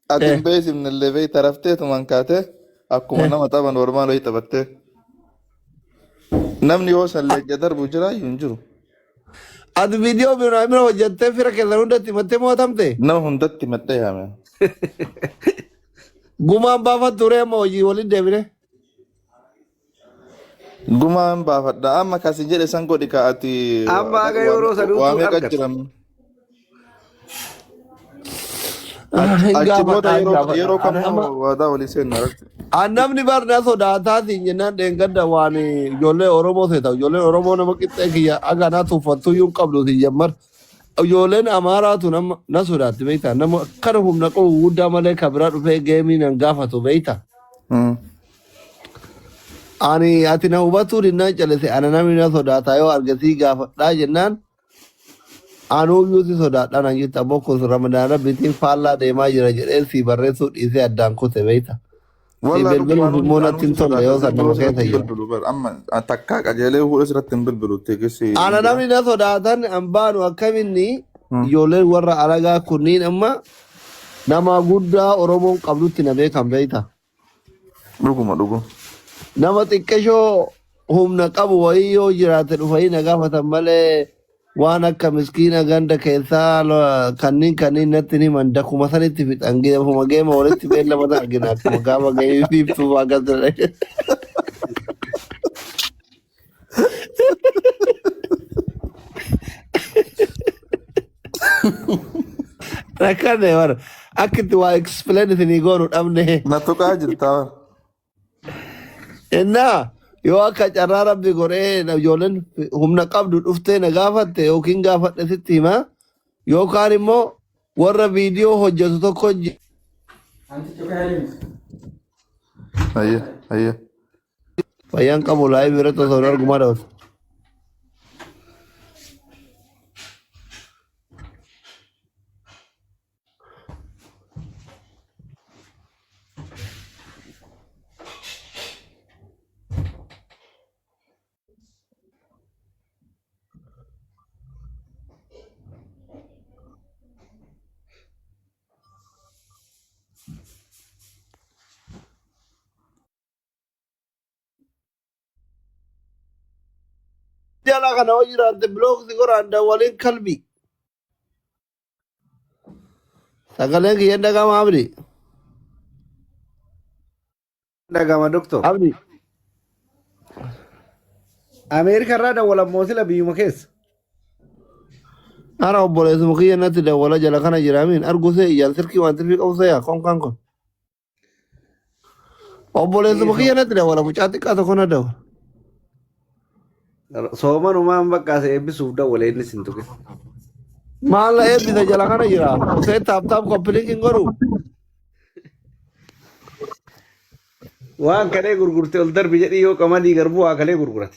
Speaker 6: ati hin
Speaker 3: Eh.
Speaker 6: beeksifne illee beeyi tarafteetumaan kaatee akkuma nama tapha normaal wayii taphattee. Namni yoo san leenca darbu jiraayyuu hin jiru.
Speaker 3: Ati viidiyoo bira bira hojjettee fira keessan hundatti himattee mo'atamte?
Speaker 6: Nama hundatti himadhee yaame.
Speaker 3: Gumaan baafattu turee amma hojii waliin deebine.
Speaker 6: Gumaan baafadha. Amma kasin jedhe san godhi ka ati
Speaker 4: Amma haga yeroo
Speaker 6: waa
Speaker 4: sanuutu
Speaker 6: meeqa
Speaker 4: argata.
Speaker 6: jira.
Speaker 3: Hin
Speaker 6: Achi booda
Speaker 3: gaafadha hin
Speaker 6: yeroo
Speaker 3: gaafadha.
Speaker 6: yeroo
Speaker 3: Ani amma
Speaker 6: kamuu waadaa walii seenna irratti.
Speaker 3: an namni barnaa sodaataa siin jennaan dheengadda waan ijoollee Oromoo seeta. Ijoolleen Oromoo nama qixxee kiyya aga naa tuffattuu iyyuu hin qabdu siin jammar. Ijoolleen Amaaraatu nama na sodaatti beektaa. Nama akkana humna qabu guddaa malee kan biraa dhufee geemii nan gaafatu beektaa. Ani ati na hubatuu dinnaan calise ana namni na sodaataa yoo argasii gaafadhaa jennaan anuuyyuu si sodaadhaa naan jette abboo kun ramadaana bitiin faallaa deemaa jira jedhee si barreessuu dhiisee addaan kute beekta. Si
Speaker 6: Wallah dhuguma
Speaker 3: bilbiluuf immoo
Speaker 6: anuu
Speaker 3: natti
Speaker 6: si
Speaker 3: hin tolle
Speaker 6: sodaata.
Speaker 3: yoo san
Speaker 6: Zim
Speaker 3: nama
Speaker 6: biroo
Speaker 3: keessa
Speaker 6: sirratti hin
Speaker 3: jira.
Speaker 6: bilbilu bar amma takkaa qajeelee fuula sirratti hin bilbilu teekisi
Speaker 3: Ana
Speaker 6: hin jira.
Speaker 3: namni na sodaatan an baanu akkaminni ijoolleen warra alagaa kunniin amma nama guddaa Oromoon qabdutti na beekan beekta.
Speaker 6: Dhuguma dhuguma.
Speaker 3: Nama xiqqashoo humna qabu wayii yoo jiraate dhufanii na gaafatan malee waan akka miskiina ganda keessaa kanneen kanneen natti hin himan dakuma sanitti fixan geefuma geema walitti beellamatan argina akkuma gaafa geemii fiiftuu fa'aa akkas jedhan. Rakkanne bara akka itti waa explain isinii goonu dhabne.
Speaker 6: Na tuqaa jirta bara.
Speaker 3: Innaa yoo akka carraa rabbi godhee ijoolleen humna qabdu dhuftee na gaafatte yookiin gaafadhe sitti himaa yookaan immoo warra viidiyoo hojjetu tokko
Speaker 6: Ayya ayya.
Speaker 3: Fayyaan qabu laayivii irratti osoo hin argumaa dabarsa. Jala kana hoo jiraatte bilook si godhaan dawwaliin kalbi. Sagaleen kiyyan dhagama abdi.
Speaker 4: Dhagama doktor.
Speaker 3: Abdi.
Speaker 4: Ameerika irraa dawwalan moosila biyyuma keessa.
Speaker 3: Ara obboleessuma kiyya natti dawwala jala kana jiraamiin arguu see ijaan silkii waan tirfii qabu see yaa konkaan kun. Obboleessuma kiyya natti dawwala mucaa xiqqaa tokko na dawwala.
Speaker 4: Soomanumaan bakka as eebbisuuf dawwale innis hin tuqin.
Speaker 3: Maal na eebbisa jala kana jira. Usee taap taap koppiliin hin godhu.
Speaker 4: Waan kalee gurgurte ol darbi jedhii yoo qamadii garbuu haa kalee gurgurate.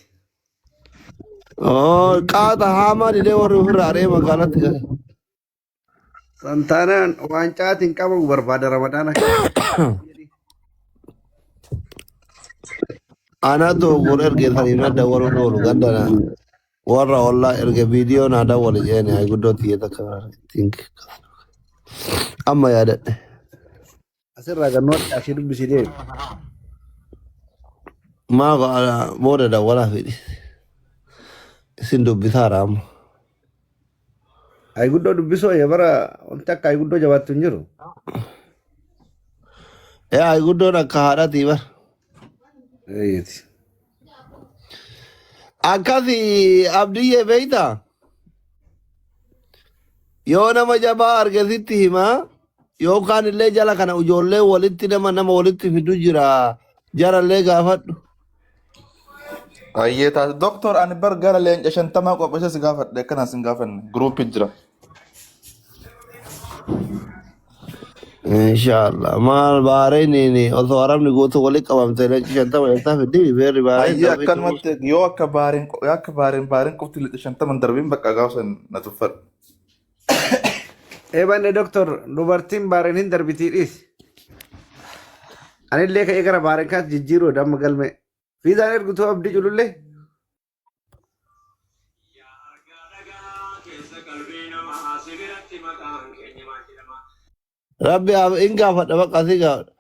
Speaker 3: Oo, qaata haamaa didee warri ofirraa ari'ee magaalatti gale.
Speaker 4: Santaanaan waan caatiin qabamu barbaada ramadaana kana.
Speaker 3: Anaa dogoggora erge saniif na dawwaluun oolu ganda na warra ollaa erge viidiyoo naa dawwali jeeni ay guddoo tiyya takka think amma yaadadhe.
Speaker 4: Asirraa gannoo asii dubbisii deemi.
Speaker 3: Maa booda dawwalaa fidhi. Isin dubbisaara amma.
Speaker 4: Ay guddoo dubbisoo ya bara wanti akka ay guddoo jabaattu hin jiru.
Speaker 3: Ee ay guddoon akka haadhatii bar.
Speaker 4: Eeyyati.
Speaker 3: Akkasi abdiyyee beeyta. Yoo nama jabaa arge sitti himaa yookaan illee jala kana ijoollee walitti nama nama walitti fidu jira. Jarallee gaafadhu.
Speaker 6: Ayyee taate doktor ani bar gara leenca 50 qopheessee si gaafadhe akkanas hin gaafanne guruuppii jira.
Speaker 3: Inshaallah. Maal Bahareeniin osoo Arabni guutuu walitti qabamte leenci 50 eessaa fiddi beerri Bahareen
Speaker 6: Ayyee
Speaker 3: darbee
Speaker 6: akkanumatti yoo akka baareen yoo akka baareen baareen qofti leenca 50 darbiin bakka gaafsan na tuffadhu.
Speaker 4: Eebanne doktor dubartiin baareen hin darbitii dhiisi. Anillee ka'ee gara baareen kaatti jijjiiruu damma galme. Fiizaan ergituu abdii culullee.
Speaker 3: Rabbi hin gaafadha bakka asii gaafadha.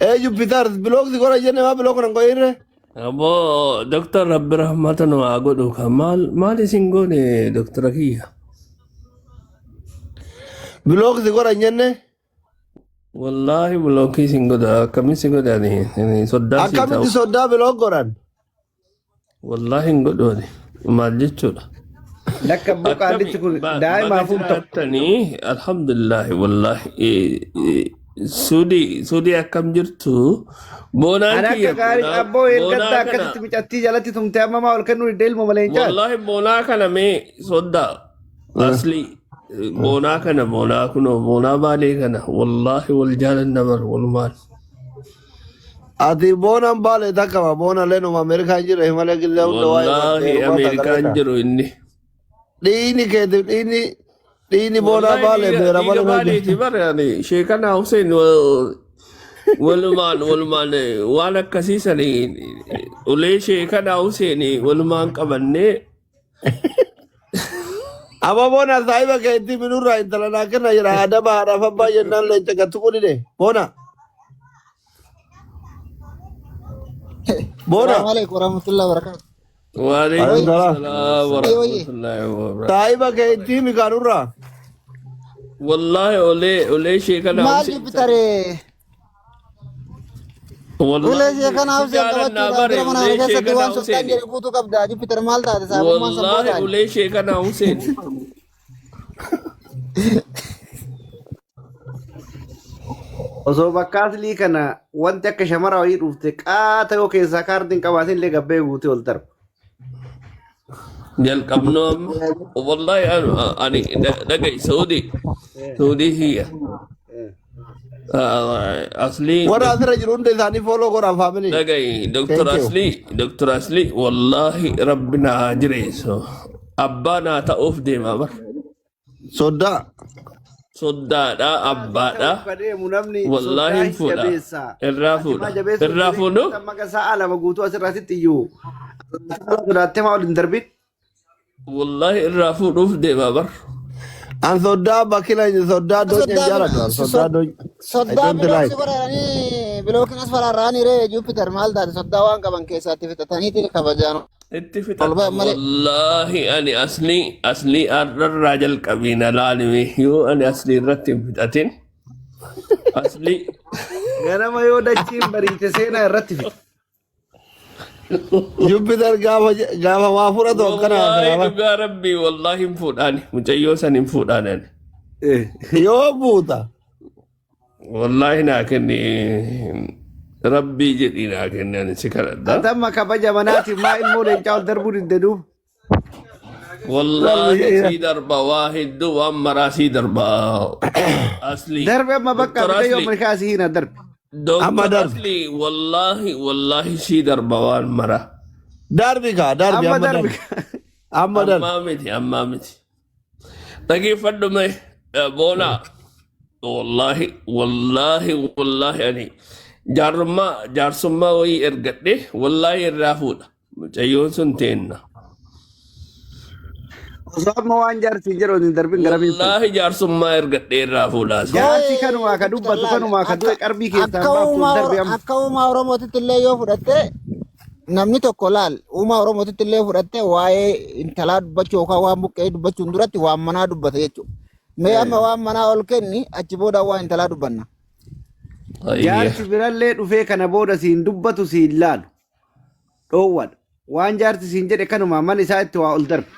Speaker 3: Ee Jupiter bilook si godha jenne maa bilook nan godhinre?
Speaker 1: Aboo Doktor Rabbi rahmata nu haa godhu kan maal maal isin goone doktora kiyya.
Speaker 3: Bilook si godha jenne?
Speaker 1: Wallaahi bilookii isin godha akkamin si godhe ani ani soddaa sii ta'u.
Speaker 3: Akkamitti soddaa bilook godhan?
Speaker 1: Wallaahi hin godhu ani maal jechuudha.
Speaker 4: Lakka abboo
Speaker 1: Akkami
Speaker 4: qaallichi kun
Speaker 1: baga
Speaker 4: daa'imaaf hin ta'u.
Speaker 1: jiraattanii alhamdulillahi wallaahi suudii akkam jirtu boonaan
Speaker 4: Ani akka
Speaker 1: kiyya
Speaker 4: gaarii
Speaker 1: boonaa
Speaker 4: abboo
Speaker 1: boonaa
Speaker 4: ergatta
Speaker 1: kana
Speaker 4: akkasitti micattii jalatti tumtee amma maa ol kennuu didde ilma malee hin caal.
Speaker 1: wallaahi boonaa kana mee soddaa asli boonaa kana boonaa kunoo boonaa baalee kana wallaahi wal jaalanna bar walumaan.
Speaker 3: Ati boonaan baale takkama boona leenuma Ameerikaan jira malee gillee hunda waa'ee
Speaker 1: Wallaahi
Speaker 3: heerumaa
Speaker 1: Ameerikaan
Speaker 3: sagaleeta.
Speaker 1: jiru inni.
Speaker 3: Dhiini keetiif dhiini dhiini boonaa
Speaker 1: Wallaahi
Speaker 3: baale
Speaker 1: dhiiga
Speaker 3: beera
Speaker 1: dhiiga
Speaker 3: malee
Speaker 1: baaleeti
Speaker 3: hojjetu.
Speaker 1: bara ani sheekana Hussein walumaan walumaan waan akkasii sani ulee sheekana Hussein walumaan qabannee
Speaker 3: Amma boona saahiba keetii minurraa intala naa kenna jira adaba haadhaaf abbaa jennaan leenca gattu qudhine boona boona.
Speaker 7: Assalamu alaikum warahmatullahi wabarakatuh.
Speaker 1: waalaikum
Speaker 3: Alaikum salaam.
Speaker 1: salaam
Speaker 7: Oye, oye.
Speaker 1: warahmatullahi wabarakatuh.
Speaker 3: Saahiba keetii mikaanurraa.
Speaker 1: Wallaahi ulee ulee sheekana
Speaker 7: Maal
Speaker 1: Hussein sani
Speaker 7: Jupiter? Ulee
Speaker 1: wallaahi
Speaker 7: sheekana
Speaker 1: si
Speaker 7: Hussein
Speaker 1: jaalannaa
Speaker 7: qabachuudhaaf
Speaker 1: bare
Speaker 7: bira mana kana
Speaker 1: ulee
Speaker 7: keessatti
Speaker 1: sheekana
Speaker 7: waan sultaan
Speaker 1: Hussein
Speaker 7: jedhe guutuu qabda. Jupiter maal taate saabummaan san
Speaker 1: wallaahi
Speaker 7: boodaani.
Speaker 1: ulee sheekana Hussein.
Speaker 4: Osoo bakka aslii kana wanti akka shamara wayii dhufte qaata yoo keessaa kaartiin qabaatin illee gabbee guutee ol darba.
Speaker 1: Jalqabnu amma wallahi ani dhaga'i Saudi Saudi hiyya asli
Speaker 3: Warra asirra jiru hunda isaanii follow godhaa family.
Speaker 1: Dhaga'i Dr.
Speaker 3: Thank you.
Speaker 1: Asli Dr. Asli wallahi rabbi na haa jireessu abbaa naa ta'uuf deema bar
Speaker 3: Soddaa.
Speaker 1: soddaadha
Speaker 4: Soddaa
Speaker 1: abbaadha
Speaker 4: ta'uuf ka deemu namni
Speaker 1: wallahi
Speaker 4: soddaa
Speaker 1: hin
Speaker 4: hin
Speaker 1: fuudha
Speaker 4: jabeessa.
Speaker 1: irraa
Speaker 4: Ati maa
Speaker 1: fuudha
Speaker 4: jabeessuuf
Speaker 1: irraa
Speaker 4: jedhee
Speaker 1: fuudhu
Speaker 4: amma sa'a 2 guutuu asirraa sitti iyyuu. Sodaattee maa ol hin darbin?
Speaker 1: wallahi irraa fuudhuuf deema bar
Speaker 3: An soddaa bakila soddaa donya
Speaker 7: Soddaa
Speaker 3: jaalladhu. An soddaa donya. I
Speaker 7: soddaa
Speaker 3: don't
Speaker 7: bilooksi
Speaker 3: like.
Speaker 7: godhanii bilookin as faraarraanii ree Jupiter maal taate soddaa waan qaban keessaatti fixataniiti kabajaan
Speaker 1: itti
Speaker 7: ol
Speaker 1: fixadha
Speaker 7: ba'an malee.
Speaker 1: wallaahi ani asli asli har'arraa jalqabii na laalime yoo ani asli irratti hin fixatin asli
Speaker 4: Ganama yoo dachiin bariite seenaa irratti fixa.
Speaker 3: Jupiter gaafa gaafa waa fudhatu akkana
Speaker 1: wallaahi
Speaker 3: haasa'ama.
Speaker 1: dhugaa rabbii wallaahi hin fuudhaani mucayyoo san hin fuudhaan ani
Speaker 3: Yoo buuta.
Speaker 1: wallaahi naa kenni rabbii jedhii naa kenni ani si kadhadha
Speaker 4: Ati amma kabaja manaatiif maa ilmoo leencaa ol darbuu didde duuba.
Speaker 1: wallaahi sii darba waa hedduu waan maraa sii darba asli
Speaker 4: Darbe amma bakka
Speaker 1: doktor
Speaker 4: mucayyoo
Speaker 1: asli
Speaker 4: Ameerikaa asii hin darbe.
Speaker 3: Amma
Speaker 1: doktor
Speaker 3: darbi.
Speaker 1: asli wallaahi wallaahi sii darba waan maraa
Speaker 3: Darbi kaa darbi
Speaker 4: Amma
Speaker 3: amma
Speaker 4: darbe.
Speaker 3: darbi. Amma darbi.
Speaker 1: Ammaa miti ammaa miti dhageeffadhu mee boonaa wallaahi wallaahi wallaahi ani jaarummaa jaarsummaa wayii ergadhe wallaahi irraa fuudha mucayyoon sun teenna
Speaker 4: Osoo amma waan jaarsi hin jedhu hin darbin garamiin fuudha.
Speaker 1: wallaahi jaarsummaa ergadhe irraa fuudha asli
Speaker 4: Jaarsi
Speaker 7: Oye
Speaker 4: kanumaa ka
Speaker 7: Jupiter
Speaker 4: dubbatu
Speaker 7: laal
Speaker 4: kanumaa ka
Speaker 7: akka
Speaker 4: du'e qarbii keessaa
Speaker 7: akka
Speaker 4: hin baaftu hin
Speaker 7: uumaa
Speaker 4: darbe amma.
Speaker 7: akka uumaa Oromootitti illee yoo fudhatte namni tokko laal uumaa Oromootitti illee fudhatte waa'ee intalaa dubbachuu yookaan waan buqqee dubbachuun duratti waan manaa dubbata jechuudha. Mee amma waan manaa ol kenni achi booda waan intalaa dubbanna.
Speaker 1: Ayya.
Speaker 4: Jaarsi birallee dhufee kana booda siin dubbatu siin laalu. Dhoowwadha. Waan jaarsi siin jedhe kanumaa mana isaa itti waa ol darbe.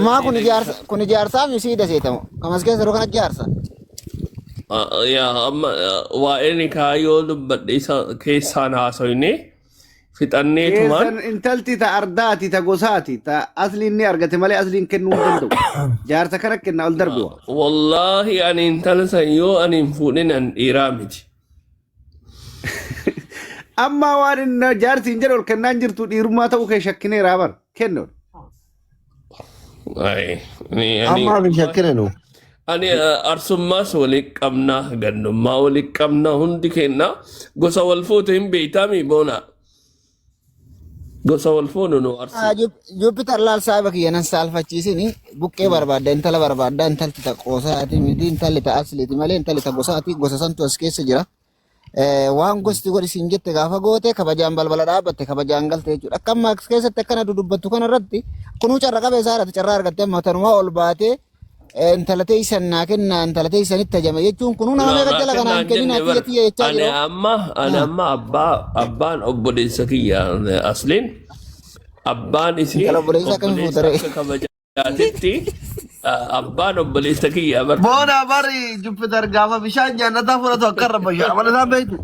Speaker 7: Maa kun ijaarsa kun ijaarsaa mi siida seetamu. Kamas keessa yeroo kana ijaarsa.
Speaker 1: Yaa amma waa'ee nikaa yoo dubbadhe isa keessaan haasofne fixanneetumaan
Speaker 4: Keessan intalti ta ardaati ta gosaati ta asliin ni argate malee asliin kennuu hin danda'u. Jaarsa kana kenna ol darbi waa.
Speaker 1: Wallaahi ani intala san yoo ani hin fuudhin an dhiiraa miti.
Speaker 4: Amma waan inni jaarsi hin jedhu ol kennaan jirtu dhiirummaa ta'uu kee shakkineeraa bar kennu.
Speaker 1: Ay, ani ani
Speaker 3: Amma hin shakkine nu.
Speaker 1: ani arsummaas waliin qabna, gandummaa waliin qabna, hundi kenna gosa wal fuute hin beeytaami boona. Gosa wal fuunu nu arsi.
Speaker 7: Jupiter laal saahiba kiyya nan saalfachiisini buqqee barbaadda intala barbaadda intalti ta qoosaati miti intalli ta asliiti malee intalli ta gosaati gosa santu as keessa jira. Waan gosti godhi siin jette gaafa goote kabajaan balbala dhaabbatte kabajaan galte jechuudha. Akka amma as keessatti akkana dudubbattu kana irratti kunuu carra qabeessa haadhati carraa argatte amma tanumaa ol baatee intala teessan naa kennaa intala teessanitti tajame jechuun kunuu nama meeqa
Speaker 1: Naa
Speaker 7: jala kanaan
Speaker 1: kennaan
Speaker 7: kenninaa
Speaker 1: jenne
Speaker 7: tiyya
Speaker 1: bar.
Speaker 7: tiyya jechaa
Speaker 1: Ani
Speaker 7: jiru.
Speaker 1: amma ani amma abbaa abbaan obboleessa kiyya asliin abbaan isii
Speaker 7: Intala obboleessa akkamii
Speaker 1: obboleessa
Speaker 7: fuuta ree?
Speaker 1: akka kabajaatitti abbaan obboleessa kiyya bar.
Speaker 3: Boona bari Jupiter gaafa bishaan jannataa fudhatu akka irra bashaa amala isaan beektu.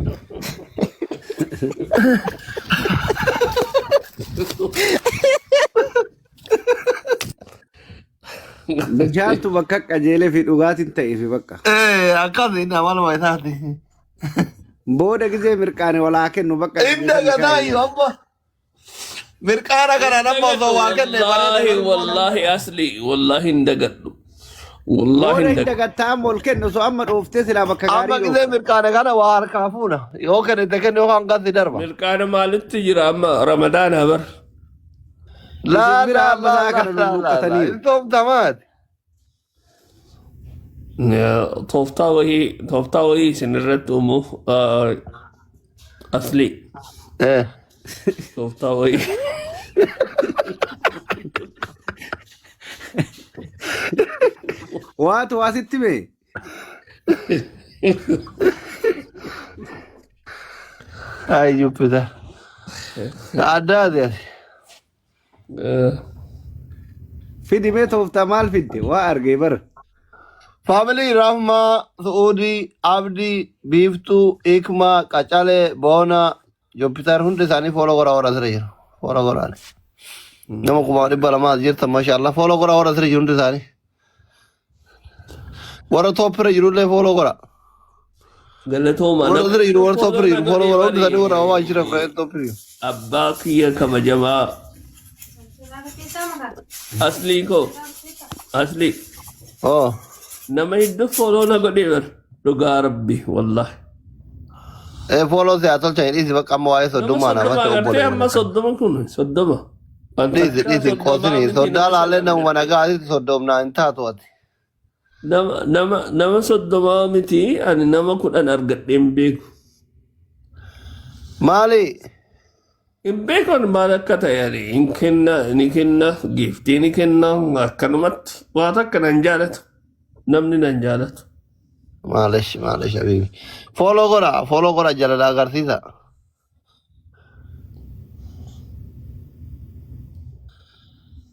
Speaker 4: Bishaantu bakka qajeelee fi dhugaatiin ta'ee fi bakka.
Speaker 3: Akkas inni amaluma isaati.
Speaker 4: Booda gizee mirqaane walaa kennu bakka
Speaker 3: Inni gataa iyyuu amma mirqaana kanaan amma osoo waa kenne
Speaker 1: Wallaahi
Speaker 3: bareeda.
Speaker 1: wallaahi asli wallaahi hin dagadhu. Wallaahi
Speaker 4: Booda
Speaker 1: hin
Speaker 4: hin
Speaker 1: dagadhu.
Speaker 4: dagattaa amma ol kennu osoo amma dhooftee silaa bakka
Speaker 3: Amma
Speaker 4: gaarii
Speaker 3: gisee
Speaker 4: dhoofta.
Speaker 3: mirqaana kana waa harkaa fuuna. Yoo kennite kenne yoo hangatti darba.
Speaker 1: Mirqaana maalitti jira amma ramadaana bar.
Speaker 4: Isin
Speaker 3: Laa
Speaker 4: bira
Speaker 3: laa
Speaker 4: amma
Speaker 3: laa
Speaker 4: sa'a
Speaker 3: laa
Speaker 4: kana
Speaker 3: laa laa laa.
Speaker 4: lulluuqqataniiru.
Speaker 3: Hin toomtamaati.
Speaker 1: Tooftaa wahii isin irratti uumuuf asli tooftaa wahii.
Speaker 4: Waatu waa sitti mee?
Speaker 3: Ay Jupiter. Addaati ati.
Speaker 4: Fidi mee tooftaa maal fidde? Waa argee bara.
Speaker 3: Family Rahmaa, Su'uudii, Abdii, Biiftuu, Ikmaa, Qacalee, Boona, Jupiter hundi isaanii follow godhaa warra asirra jiru. Follow godhaa. Nama 200,000 as jirtan mashallah. Follow godhaa warra asirra jiru hundi isaanii. Warra top irra jirullee follow godhaa.
Speaker 1: Galatooma
Speaker 3: Warra
Speaker 1: nama
Speaker 3: asirra jiru warra
Speaker 1: follow
Speaker 3: top irra
Speaker 1: na
Speaker 3: jiru follow
Speaker 1: godhee
Speaker 3: godhaa hundi isaanii
Speaker 1: bari
Speaker 3: warra waan jira fira top irra jiru.
Speaker 1: Abbaa kiyya kabajamaa aslii koo aslii
Speaker 3: Oh.
Speaker 1: nama hedduu follow na godhee bar dhugaa rabbi wallahi.
Speaker 3: Follow si haa tolchan dhiisi bakka amma waa'ee
Speaker 1: Nama
Speaker 3: soddummaa
Speaker 1: 30
Speaker 3: namatti
Speaker 1: agartee
Speaker 3: obboleessa.
Speaker 1: amma 30 kun 30. Waan
Speaker 3: Dhiisi
Speaker 1: takkaa
Speaker 3: dhiisi
Speaker 1: 30
Speaker 3: qoosini
Speaker 1: miti
Speaker 3: soddaa
Speaker 1: nama
Speaker 3: laallee
Speaker 1: 5
Speaker 3: namuma
Speaker 1: argadhe.
Speaker 3: nagaa asitti soddomnaa hin taatu ati.
Speaker 1: Nama 30 miti ani nama 10 argadhee hin beeku.
Speaker 3: Maali?
Speaker 1: Hin beekan maal akka ta'e ani hin kenna ni kenna giiftii ni kenna akkanumatti waa takka nan jaalatu namni nan jaalatu.
Speaker 3: Maalish maalish habibi. Follow godha follow godha jalala agarsiisa.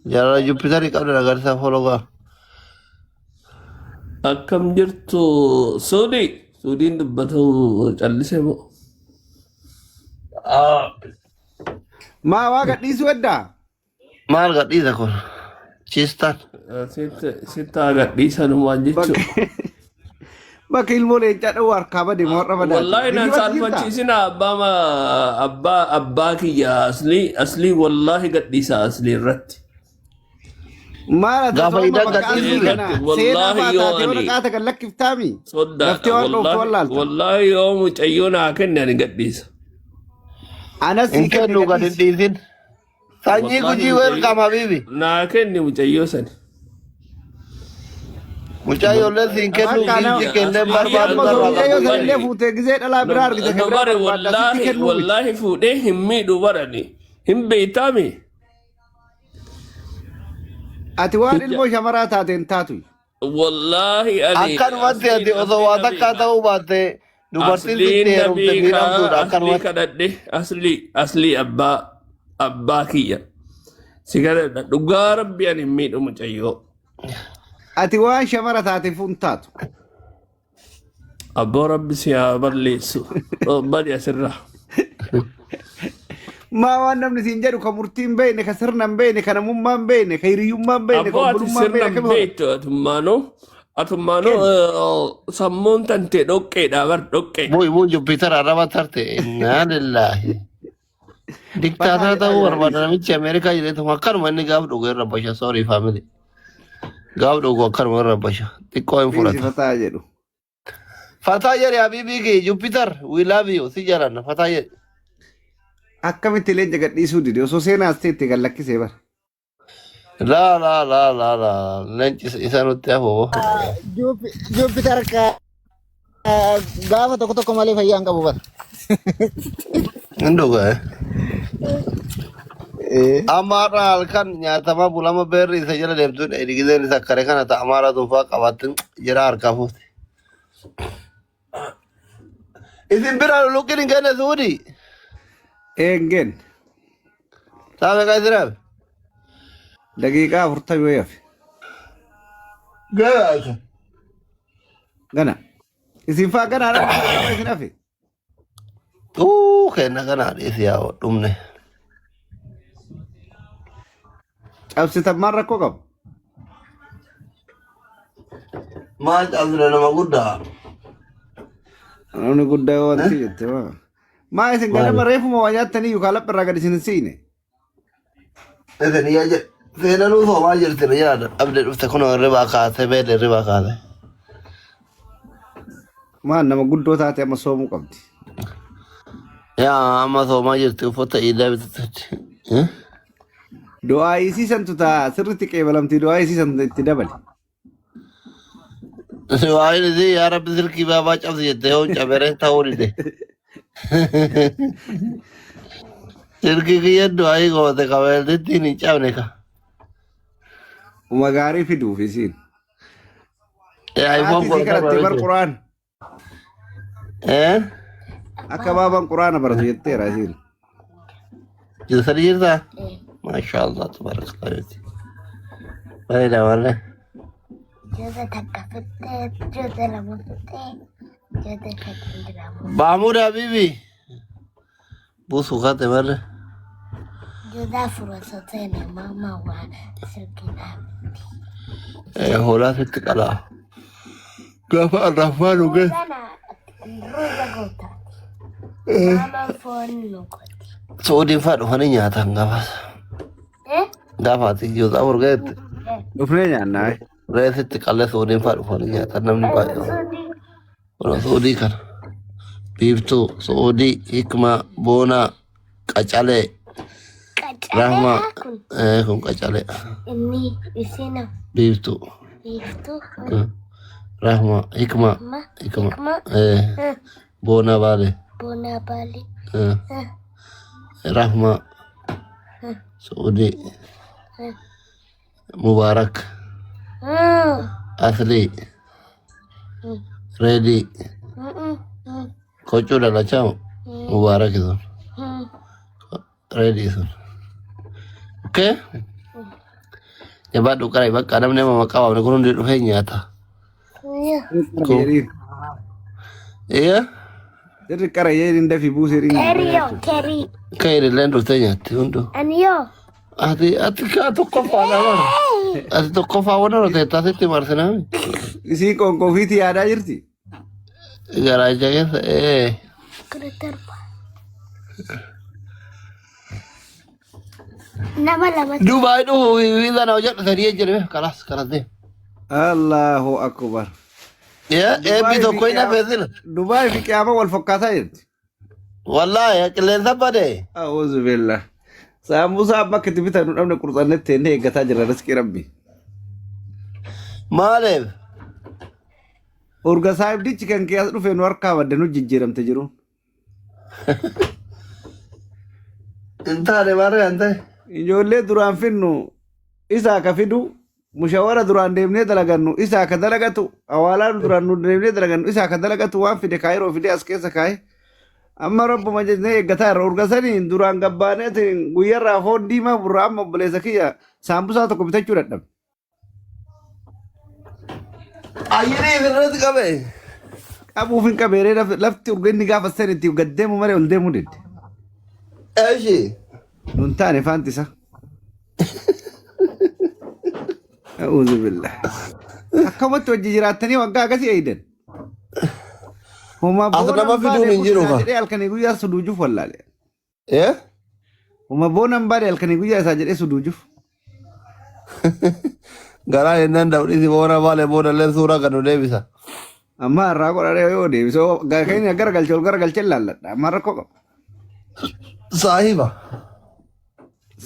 Speaker 3: Jalala Jupiterii qabdan agarsiisa follow godha.
Speaker 1: Akkam jirtu Suudii? Suudiin dubbatu callise moo?
Speaker 4: Maa waa gadhiisuu eddaa?
Speaker 3: Maal gadhiisa kun? Chiistaan.
Speaker 1: Sitti gadhiisan waan jechuudha.
Speaker 4: Bakka ilmoo leencaa dha'uu harkaa bade moo har'a badaati.
Speaker 1: Wallaahi nan
Speaker 4: Hirriba jirtaa?
Speaker 1: saalfachiisina abbaa abbaa abbaa kiyya aslii aslii wallaahi gadhiisa aslii irratti.
Speaker 4: Maal ati
Speaker 3: Gaafa
Speaker 4: osoo amma
Speaker 3: hidhaan
Speaker 4: bakka
Speaker 3: gadhiisuu
Speaker 4: aslii kana
Speaker 1: Irratti
Speaker 4: seenaa
Speaker 1: wallaahi
Speaker 4: fa'aa
Speaker 1: yoo
Speaker 4: taate yoo
Speaker 1: ani
Speaker 4: dhaqaata kan lakkiftaami?
Speaker 1: soddaadha
Speaker 4: Laftee waan dhooftu
Speaker 1: wallaahi
Speaker 4: wallaalta.
Speaker 1: wallaahi yoo mucayyoo naa kenne ani gadhiisa.
Speaker 4: Anas
Speaker 3: Hin
Speaker 4: sii kenne
Speaker 3: kennu gad hin
Speaker 4: gadhiisi.
Speaker 3: dhiisin. Sanyii
Speaker 1: Wallaahi
Speaker 3: gujii
Speaker 1: mucayyoo
Speaker 3: welcome habibi.
Speaker 1: naa kenni mucayyoo sani.
Speaker 3: Mucayyoollee siin kennu
Speaker 4: Bakka nama
Speaker 3: giiftii kennee
Speaker 1: Aslii
Speaker 3: barbaadu
Speaker 4: amma osoo
Speaker 3: narraa
Speaker 4: mucayyoo
Speaker 3: qabu.
Speaker 4: sanillee fuutee gizee dhalaa biraa argite kan
Speaker 1: No
Speaker 4: biraa
Speaker 1: bare
Speaker 4: barbaadda sitti
Speaker 1: wallaahi
Speaker 4: kennuu miti.
Speaker 1: wallaahi fuudhee hin miidhu barani hin beeytaami.
Speaker 4: Ati waan ilmoo shamaraa taate hin taatu.
Speaker 1: Wallaahi ani
Speaker 3: Akkanumatti
Speaker 1: asliin
Speaker 3: ati osoo
Speaker 1: asliin
Speaker 3: waa
Speaker 1: na
Speaker 3: takkaa
Speaker 1: beeka.
Speaker 3: ta'uu baatte dubartiin sitti
Speaker 1: Asliin na
Speaker 3: heerumte
Speaker 1: beeka
Speaker 3: miidhamtuudha
Speaker 1: aslii
Speaker 3: akkanumatti.
Speaker 1: kadhadhe aslii aslii abbaa abbaa kiyya. Si kadhadha dhugaa rabbi ani hin miidhu mucayyoo.
Speaker 4: Ati waan shamara taateef hin taatu.
Speaker 1: Abboo rabbi si haa balleessu. Badi asirraa.
Speaker 4: Maa waan namni siin jedhu ka murtii hin beekne, ka sirna hin beekne, ka namummaa hin beekne, ka hiriyyummaa hin beekne, ka
Speaker 1: Abboo ati
Speaker 4: obbolummaa hin
Speaker 1: sirna
Speaker 4: beekne
Speaker 1: hin
Speaker 4: akkami godha?
Speaker 1: beektu atummaanoo. Atummaanoo
Speaker 4: Kenni.
Speaker 1: sammuun tantee dhoqqeedha bar dhoqqee.
Speaker 3: Bu'i bu'i Jupiter arraba tarte. Innaa lillaahi.
Speaker 4: Fataa
Speaker 3: Diktaatara
Speaker 4: jedhaa
Speaker 3: ta'uu
Speaker 4: jira
Speaker 3: barbaada
Speaker 4: dhiisi.
Speaker 3: namichi Ameerikaa jireetu akkanuma inni gaaf dhugu irra basha sorry family. Gaaf dhugu akkanuma irra basha. Xiqqoo hin
Speaker 4: Dhiisi
Speaker 3: fudhata.
Speaker 4: fataa jedhu.
Speaker 3: Fataa jedhe habiibii kee Jupiter we love you si jaalanna fataa jedhe.
Speaker 4: Akkamitti leenca gadhiisuu dide osoo seenaa as teette gad lakkisee bara.
Speaker 3: Laa laa laa laa laa leenci isa nutti hafu.
Speaker 7: Jupiter ka gaafa tokko tokko malee fayyaa hin qabu bara.
Speaker 3: Hin dhuga. Amma har'a halkan nyaatamaa bulama beerri isa jala deemtu gizeen isa kare kana ta amaara tuufaa qabaatti jira harkaa fuute. Isin bira luluqqin hin kenne suudi.
Speaker 4: Eengeen
Speaker 3: Saa meeqa isin hafe?
Speaker 4: daqiiqaa 40 wayii hafe.
Speaker 3: Gana.
Speaker 4: Gana. Isin faa gana haadha isin hafe.
Speaker 3: Uu kenna kana dhiisi yaa dhumne.
Speaker 4: Cabsitan maal rakkoo qabu?
Speaker 3: Maal cabsine nama guddaa?
Speaker 4: Namni guddaa yoo wanti jette maa. Maa isin ganama reefuma waa nyaattanii yookaan lapha irraa gad isin hin siine.
Speaker 3: Isin yaa jedhe. Seenanuu soomaa jirti na yaada. Abdee dhufte kun hirribaa kaatee beela hirribaa kaate.
Speaker 4: Maan nama guddoo taate amma soomuu qabdi.
Speaker 3: Yaa amma soomaa jirti uffata iidaa bitatte.
Speaker 4: Du'aa isiisantu taa sirriitti qeebalamti du'aa isiisantu itti dabali.
Speaker 3: Waa'een isii yaa rabbi silkii baabaa cabsi jette yoo caberee ta'uu dide. Silkii kiyya du'aayii goote kabeeltittiin hin cabne ka.
Speaker 4: Uma gaarii fiduuf isiin.
Speaker 3: iPhone
Speaker 4: Haati isii
Speaker 3: 17
Speaker 4: kadhattee bar
Speaker 3: bitee.
Speaker 4: quraan
Speaker 3: Eh?
Speaker 4: akka baabaan quraana baratu jetteera isiin.
Speaker 3: Jirtanii jirtaa? Maashaallah tabarakallah. Bareeda malee.
Speaker 8: Jota takka fixee, jota lama fixee, jota sadii lama.
Speaker 3: Mahmud Habibi. Buusu kaate malee.
Speaker 8: Jota afur osoo ta'e mama waa sirgidhaa miti.
Speaker 3: Hoolaa sitti qalaa. Gaafa arrafaa nu geesse.
Speaker 8: Ruuza ruuza gootaati. Mama foon nu gooti.
Speaker 3: Suudiin fa'aa dhufanii nyaatan gaafas.
Speaker 8: Eh?
Speaker 3: Gaafa ati ijoollee afur ga'etti
Speaker 4: Dhufnee nyaannaa.
Speaker 3: reesitti qallee suudiin fa'aa dhufanii nyaatan namni baay'ee.
Speaker 8: Suudii.
Speaker 3: Kun suudii kana. Biiftuu, suudii, hikmaa, boonaa, qacalee, rahmaa.
Speaker 8: Qacaleedha kun.
Speaker 3: Kun qacalee.
Speaker 8: Inni isina
Speaker 3: Biiftuu.
Speaker 8: biiftuu.
Speaker 3: Rahmaa, hikmaa,
Speaker 8: Ma.
Speaker 3: hikmaa.
Speaker 8: Hikma.
Speaker 3: Boonaa baalee.
Speaker 8: Boonaa baalee.
Speaker 3: Rahmaa, suudii, Mubaarak, Aslii, Reedii, Koccuu Dalachamu, Mubaarak sun, Reedii sun. Okay? Jabaadhu qarai bakka namni nama maqaa waamne kun hundi dhufee nyaata.
Speaker 4: Qara jedhiin.
Speaker 3: Iya,
Speaker 4: Sirri qara jedhiin dafii buusee dhiin.
Speaker 8: Keriyoo kerii.
Speaker 3: kan illeen dhuftee nyaatti hunduu.
Speaker 8: Aniyoo.
Speaker 3: Ati kaa tokkoffaa dha bara. Ati tokkoffaa waan horte taasitti marsinaa.
Speaker 4: Isiin qoonqoo ofiitii yaadaa jirti.
Speaker 3: Garaacha keessa ee.
Speaker 8: 17. Nama lamatti.
Speaker 3: Dubaay dhufu viizaa na hojjedhu sadii jedhame kalaas kanas deema.
Speaker 4: Allahu akbar.
Speaker 3: Yaa eebbi tokko hin hafeesina.
Speaker 4: Dubaay fi qiyaama wal fakkaataa jirti.
Speaker 3: Wallaahi qilleensa bade.
Speaker 4: A'uuzu billah. Saambusaa amma akka itti bitan nu dhabne qurxannetti inni eeggataa jira riskii rabbi.
Speaker 3: Maaliif?
Speaker 4: Urga saayibdichi kan kee as dhufe nu harkaa badde nu jijjiiramte jiru.
Speaker 3: Hin taane maarree hin ta'e.
Speaker 4: Ijoollee duraan finnu isaa ka fidu mushawara duraan deemnee dalagannu isaa ka dalagatu awaalaa duraan nu deemnee dalagannu isaa ka dalagatu waan fide kaayiroo fide as keessa kaa'e. Amma rabbuma jennee eeggataa irra urga saniin duraan gabbaaneetiin guyyarraa foon diimaa burraa amma obboleessa kiyya saambusaa tokko bitachuu dadhabe.
Speaker 3: Ayyirii irratti qabe.
Speaker 4: Qabuuf hin qabeeree lafti urgenni gaafa seen itti gad deemu malee ol deemuu didde.
Speaker 3: Eeshi.
Speaker 4: Nun taane faanti isa. A'uuzu billah. Akkamatti hojii jiraattanii waggaa akkasii eeydan. Homa
Speaker 3: As
Speaker 4: boona
Speaker 3: nama
Speaker 4: hin
Speaker 3: fiduun
Speaker 4: baane
Speaker 3: hin jiru
Speaker 4: kun
Speaker 3: ka.
Speaker 4: jedhee halkanii guyyaa suduujuuf wallaale.
Speaker 3: Eh?
Speaker 4: Homa boona hin baane halkanii guyyaa isaa jedhee suduujuuf.
Speaker 3: Garaa hin danda'u dhisi boona baale booda illee suuraa kan nu deebisa.
Speaker 4: Amma irraa godhadhee yoo deebisoo keenya garagalchee ol garagalchee laalladha. Amma rakkoo qaba.
Speaker 3: Saahiba.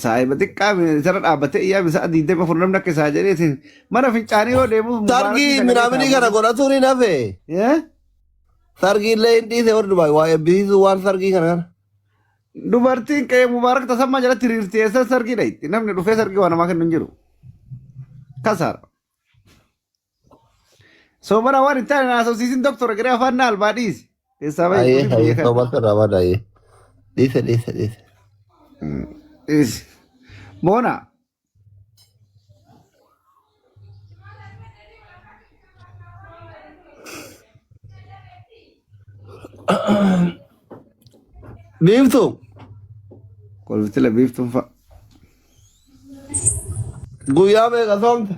Speaker 4: Saahiba xiqqaa isarra dhaabbatee iyyaa bisa 24 namni akka isaa jedhee mana fincaanii yoo deemu
Speaker 3: Sargii
Speaker 4: mubaarakii sagalee
Speaker 3: minaaminii kana
Speaker 4: ta'a.
Speaker 3: godhatuun hin hafe.
Speaker 4: Eh?
Speaker 3: Sargii illee hin dhiise warri Dubaay waa eebbisiisuu waan sargii kana kana.
Speaker 4: Dubartiin qe'ee mubaarak tasammaa jalatti hiriirti eessan sargii dhayitti namni dhufee sargii waa namaa kennu hin jiru. Kasaara. Soomana waan hin taane naasofsiisin doktora jedhee afaan na albaa dhiisi. Keessaa bahi
Speaker 3: Ayyee
Speaker 4: kuni biyya
Speaker 3: ayyee
Speaker 4: kana.
Speaker 3: soomata irraa bada ayyee. Dhiise dhiise dhiise.
Speaker 4: Dhiisi. Moona.
Speaker 3: Biiftuu
Speaker 4: Kolfitila biiftuun fa'a.
Speaker 3: guyyaa meeqa soomte?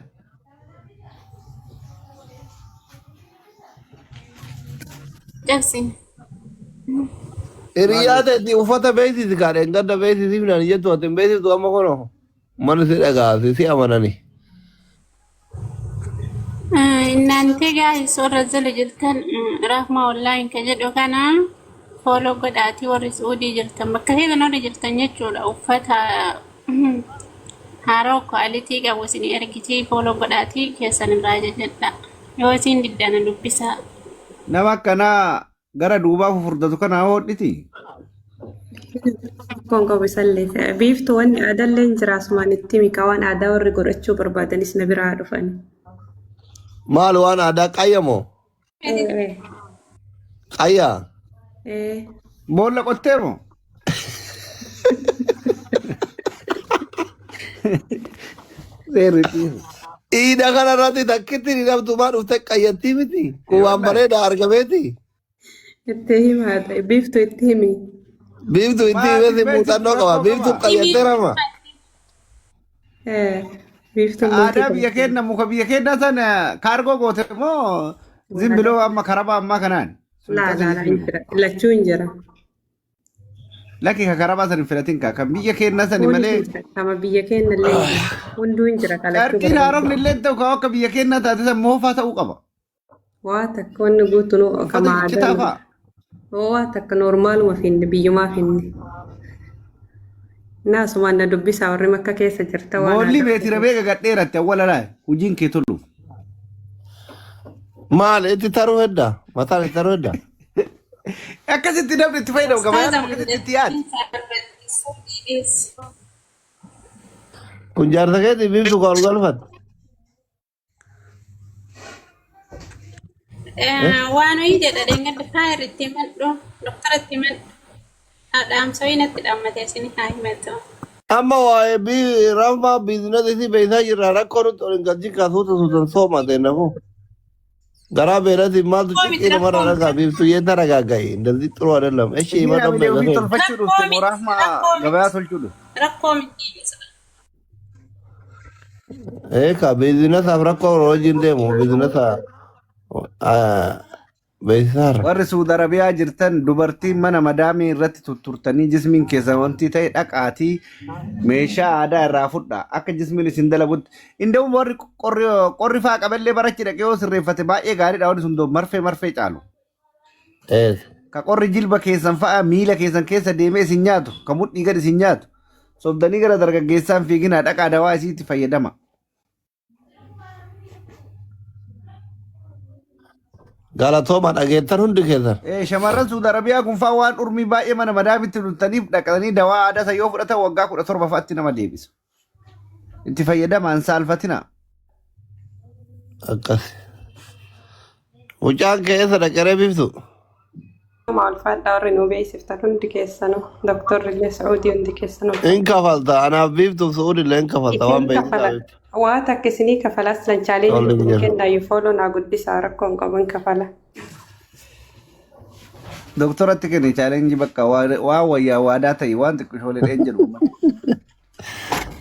Speaker 9: Cabsine.
Speaker 3: Hiriyaa teetii uffata beeksisi kaa dheengadda beeksisi minaan jettu ati hin beeksiftu amma kono mana si dhagaasi si amanani.
Speaker 9: Innantee gaa'is warra jala jirtan Rahma online ka jedhu kana follow godhaatii warri Suudii jirtan bakka feetan warri jirtan jechuudha uffata haaraa quality qabu isin ergitii follow godhaatii keessan irraa ajajadha. Yoo isin diddana dubbisaa.
Speaker 4: Nama akkanaa gara duubaa fufurdatu kana hodhiti.
Speaker 5: Rakkoon qabu isallee ta'e. Biiftuu wanni aadaallee hin jira asumaan itti himi waan aadaa warri godhachuu barbaadanis na biraa dhufan.
Speaker 3: Maal waan aadaa qayya moo?
Speaker 5: Eh,
Speaker 3: Qayya.
Speaker 5: eh.
Speaker 4: Boolla qottee moo? Seerri dhiisu.
Speaker 3: Iida kana irratti takkitti ni dhabdu maa dhufte qayyattii miti. Kun waan
Speaker 4: Wallahi.
Speaker 3: bareeda argameeti.
Speaker 5: Itti himaa ta'e biiftuu itti himi.
Speaker 3: Biiftuu itti
Speaker 4: Maati
Speaker 3: himesi
Speaker 4: beeksiftu
Speaker 3: muuxannoo qaba.
Speaker 4: rakkoo
Speaker 3: Biiftuu
Speaker 4: qaba.
Speaker 3: qayyatteera ma.
Speaker 5: Eh, biiftuun mootii
Speaker 4: Aadaa biyya
Speaker 5: qabdi.
Speaker 4: keenya muka biyya keenya sana kaargoo goote moo zimbiloo amma karabaa ammaa kanaan? Sun
Speaker 5: Laa
Speaker 4: tasa
Speaker 5: laa laa hin
Speaker 4: jijjiirama.
Speaker 5: jira. Lachuu hin jira.
Speaker 4: Lakki ka karabaa san hin filatin ka kan biyya keenya sani
Speaker 5: Kunis
Speaker 4: malee
Speaker 5: hin jira. Kama biyya keenya illee hin jira. Hunduu hin jira kalachuu
Speaker 4: carqiin
Speaker 5: barbaadu.
Speaker 4: haaromni illee ta'u ka akka biyya keenya taate san moofaa ta'uu qaba.
Speaker 5: Waa takka wanni guutuu nu
Speaker 4: Uffata
Speaker 5: kama aadaa
Speaker 4: ciccitaa
Speaker 5: nu.
Speaker 4: fa'a.
Speaker 5: Waa takka noormaaluma finne biyyumaa finne. Naasumaan na dubbisaa warri makka keessa jirta waan
Speaker 4: Boolli
Speaker 5: aadaa
Speaker 4: meetira beeka gadheeratti awwala laa hojiin kee tolu.
Speaker 3: Maal itti taruu hedda? Mataan itti taruu hedda?
Speaker 4: Akkasitti namni itti fayyadamu gabayaan
Speaker 9: Ustaaza
Speaker 4: akkasitti itti yaadu.
Speaker 3: Kun jaarsa keetii biiftuu ka ol galfatte.
Speaker 9: Waan ho'i jedha dheengadda faayir itti himadhu doktara itti himadhu dhaamsa ho'i natti dhaammate isin haa himatu.
Speaker 3: Amma waa'ee bi raafmaa biizinasii si beeksisaa jirra rakkoo nutti ol hin galchin kaa suuta suutan sooma ta'e Garaa beelatiin maaltu
Speaker 9: Rakkoo miti
Speaker 3: xiqqii namarraa
Speaker 9: rakkoo miti
Speaker 3: dhagaa biiftuu yeeta ragaaga'i እንደዚህ ጥሩ አይደለም። እሺ
Speaker 4: Isiin
Speaker 3: ይመጣም
Speaker 4: amilee ofii
Speaker 3: beeksise.
Speaker 4: tolfachuu
Speaker 9: rakkoo
Speaker 4: dhufte moo
Speaker 9: miti
Speaker 4: raafmaa
Speaker 9: rakkoo
Speaker 4: gabayaa
Speaker 9: miti
Speaker 4: tolchuu dhufte?
Speaker 9: rakkoo miti.
Speaker 3: Eeka biizinesaaf rakkoo hojiin deemu biizinesa beeksisaarra.
Speaker 4: Warri Suudi Arabiyaa jirtan dubartiin mana madaamii irratti tutturtanii jismiin keessa wanti ta'e dhaqaatii meeshaa aadaa irraa fudhaa akka jismiin isin dalagutti. Inda'uun warri qorri faa qaballee barachi dhaqee yoo sirreeffate baay'ee gaariidha wanti sun marfee marfee caalu.
Speaker 3: Ees.
Speaker 4: Ka qorri jilba keessan fa'a miila keessan keessa deemee isin nyaatu ka mudhii gad isin nyaatu sobdanii gara dargaggeessaan fiiginaa dhaqaa dawaa isiitti fayyadama.
Speaker 3: Galatooma dhageettan hundi keessan.
Speaker 4: Shamarran Suudi Arabiyaa kun fa'aa waan urmii baay'ee mana madaamitti dhufaniif dhaqanii dawaa aadaa isa yoo fudhatan waggaa 17 fa'aatti nama deebisa. Itti fayyadamaan saalfatina.
Speaker 3: Akkas. Mucaan kee eessa dhaqaree biiftu?
Speaker 5: Nama ulfaadhaa warri nu beeksiftan hundi keessanuu doktorri illee Saa'udii hundi keessanuu.
Speaker 3: Hin kafalta anaaf biiftuuf su'uud illee hin kafalta waan
Speaker 5: Isin
Speaker 3: beeksisaa
Speaker 5: kafala.
Speaker 3: biiftu.
Speaker 5: Waa takka isinii kafalaas lan chaalenjii
Speaker 3: Tolli
Speaker 5: isin
Speaker 3: jira.
Speaker 5: kennaa yoo fooloo naa guddisaa rakkoon qabu hin kafala.
Speaker 4: Doktoratti kenne chaalenjii bakka waan wayyaa waadaa ta'e waan xiqqishoolee dheen jedhu.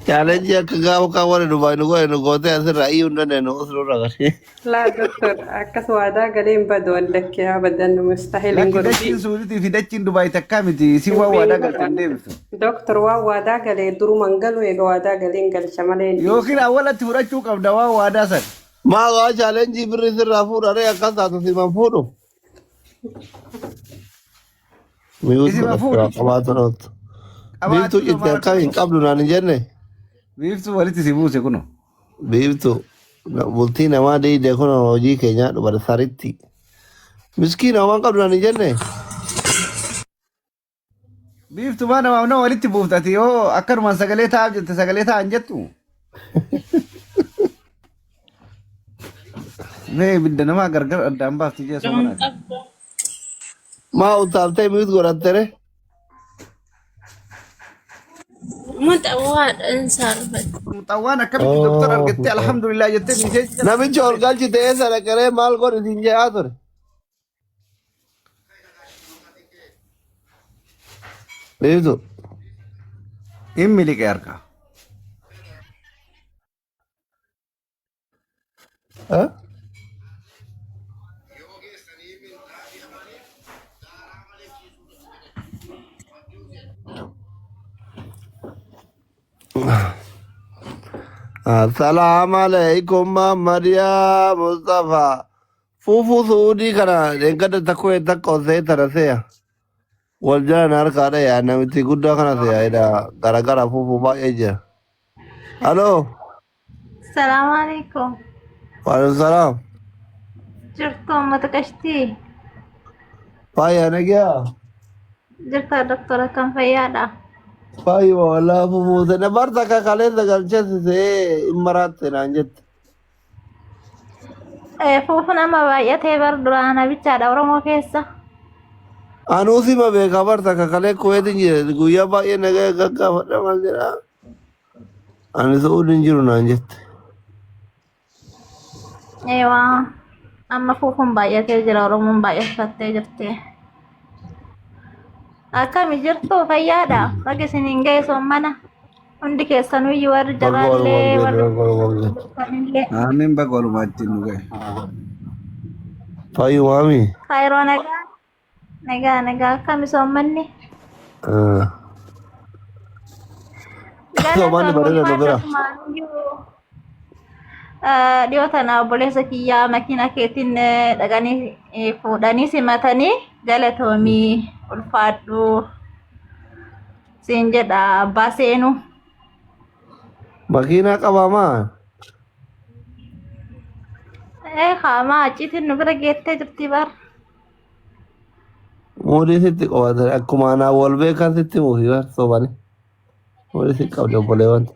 Speaker 3: Chaalenjii akka gaafa kaan warri Dubaay nu godhe nu gootee asirraa iyyuu hin dandeenyu osoo nurra garee.
Speaker 5: Laa doktor akkas waadaa galee hin badu wallakkee abadan mustaahil hin
Speaker 4: Lakki
Speaker 5: godhu.
Speaker 4: dachiin Suudiitii fi dachiin Dubaay takkaa miti si waan waadaa galte hin deebiftu.
Speaker 5: Doktor waan waadaa galee durumaan galu eega waadaa galee hin galcha malee hin dhiisu.
Speaker 4: Yookiin awwalatti fudhachuu qabda waan waadaa san.
Speaker 3: Maa waa chaalenjii birri sirraa fuudhanii akkas taatu siman fuudhu. Miyuut
Speaker 4: Isima
Speaker 3: godhachuu
Speaker 4: fuudhu.
Speaker 3: qabaatu dhoottu. Biiftuu
Speaker 4: Qabaachuu
Speaker 3: citte akkam hin qabdu naan hin jenne.
Speaker 4: Biiftuu walitti si buuse kuno.
Speaker 3: Biiftuu bultii namaa diide kun hojii keenyaa dhubara saritti. Miskiina waan qabdu naan hin jenne.
Speaker 4: Biiftuu maa namaaf nama walitti buuftati yoo akkanumaan sagalee taa'aaf jette sagalee taa'an jettu. Mee ibidda namaa gargar addaan baafti jee soomanaati.
Speaker 3: Maa utaaltee miyuut godhattere.
Speaker 9: Muxawwaadhaan saalfate.
Speaker 4: Muxawwaan akkamitti doktora argattee alhamdulillah jettee miiseeji jala.
Speaker 3: Namicha ol galchite eessa dhaqaree maal godhi siin jedhaa ture. Biiftuu.
Speaker 4: Hin miliqe harka.
Speaker 3: Eh? Assalamu alaikum Muhammad ya Mustafa. Fuufuu suudii kana deeggarda takko takka osee tana se'a. Wal jalaan harkaadha yaa namitti guddaa kana se'a jedha garagara fuufuu baay'ee jira. Aloo.
Speaker 10: Salaamu alaikum.
Speaker 3: Waalaikum salaam.
Speaker 10: Jirtu uummata qashtii.
Speaker 3: Faaya nagaa.
Speaker 10: Jirta doktora kan fayyaadha.
Speaker 3: Faayuma wallaa fuufuu sana barta akka kaleessa galcheessisee hin maraatte naan jette.
Speaker 10: Fuufuun amma baay'atee bar duraan bichaadha Oromoo keessa.
Speaker 3: Anuu sima beekaa barta akka kalee kuweetiin jira guyyaa baay'ee nagaa gaggaafadha maal jedhaa. Ani su'uudin jiru naan jette.
Speaker 10: Eewaa amma fuufuun baay'atee jira Oromoon baay'afattee jirti. Akkami jirtu fayyaadha. Baga isiniin ga'e soommana. Hundi keessanuyyuu warri
Speaker 3: Baga walumaan
Speaker 10: jaraallee
Speaker 3: geenne
Speaker 10: warri
Speaker 3: baga walumaan geenne.
Speaker 10: jirtanillee.
Speaker 4: Amiin baga walumaatti nu ga'e.
Speaker 3: Fayyumaami.
Speaker 10: Kaayiroo nagaa nagaa nagaa akkami soommanni.
Speaker 3: Soomanni
Speaker 10: Galatoon
Speaker 3: bareeda nu
Speaker 10: ulfaadha
Speaker 3: bira.
Speaker 10: sumaaniyyuu. Dhiyoo tana obboleessa kiyyaa makiina keetiin dhaqanii fuudhanii simatanii galatoomii ulfaadhu siin jedha abbaa seenuu.
Speaker 3: Makiinaa qabaa maa?
Speaker 10: Haamaa achiitiin nu bira geettee jirti bar.
Speaker 3: Muudii sitti qabatan akkuma anaa wal beekan sitti muufii bar soobani. Muudii sitti qabdi obboleewwan.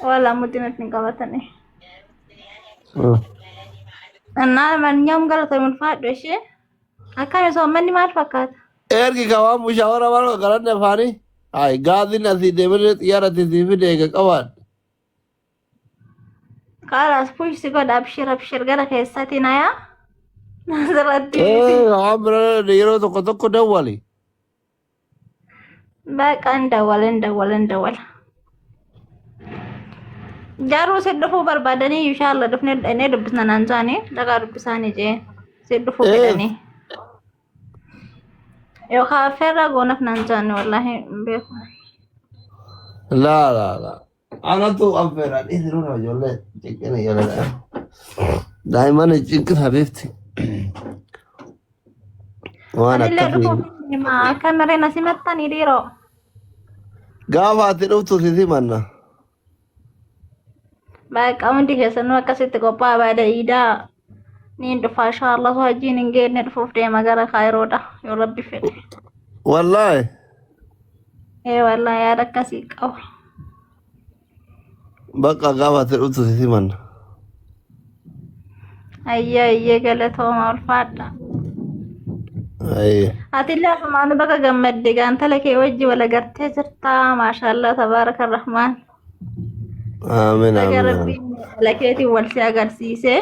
Speaker 10: Wala muddin ittiin qabatanii. Innaa manyaam galatoomi ulfaadhu ishee. Akkami soommanni maal fakkaata?
Speaker 3: Ergi ka waan mushaawara maal galanne afaanii. Ay gaaziin asii deemee xiyyaara sii fide eega qabaan.
Speaker 10: Kaalaas push si godha abshir abshir gara keessaatiin ayaa. Asirratti
Speaker 3: Ee waan bira yeroo tokko tokko dawwali.
Speaker 10: Baqa hin dawwala hin dawwala hin dawwala. Garuu si dhufuu barbaadanii inshallah dhufnee dhaqnee dubbisna naan jaanii dhaqaa dubbisaanii jee si dhufuu
Speaker 3: Ee
Speaker 10: fedhanii. Yookaan affeerraa goonaaf naan jaanii wallaahi hin beeku.
Speaker 3: Laa laa laa. Anatu affeera dhiisi nurra ijoollee cinqina ijoollee. Daa'imman cinqisa beekti. Waan
Speaker 10: Anillee
Speaker 3: akkasii.
Speaker 10: dhufuuf hima akka miree na simattanii dhiiroo.
Speaker 3: Gaafa ati dhuftu si simanna.
Speaker 10: Baqa hundi keessanuu akkasitti qophaa'aa baada iidaa niin dhufa inshallah hojiin hin geenne dhufuuf deema gara kaayiroodha yoo rabbi fedhe.
Speaker 3: Wallaahi.
Speaker 10: Ee wallaahi yaada akkasii qaba.
Speaker 3: Bakka gaafa ati dhuftu si simanna.
Speaker 10: Ayyee ayyee galatooma ulfaadha.
Speaker 3: Ayyee.
Speaker 10: Atillee asumaan baga gammadde gaantala kee wajji wal agartee jirta maashaallah tabaaraka rahmaan.
Speaker 3: Amiin
Speaker 10: Baga
Speaker 3: amiin amiin.
Speaker 10: rabbiin dhala keetiin wal si agarsiise.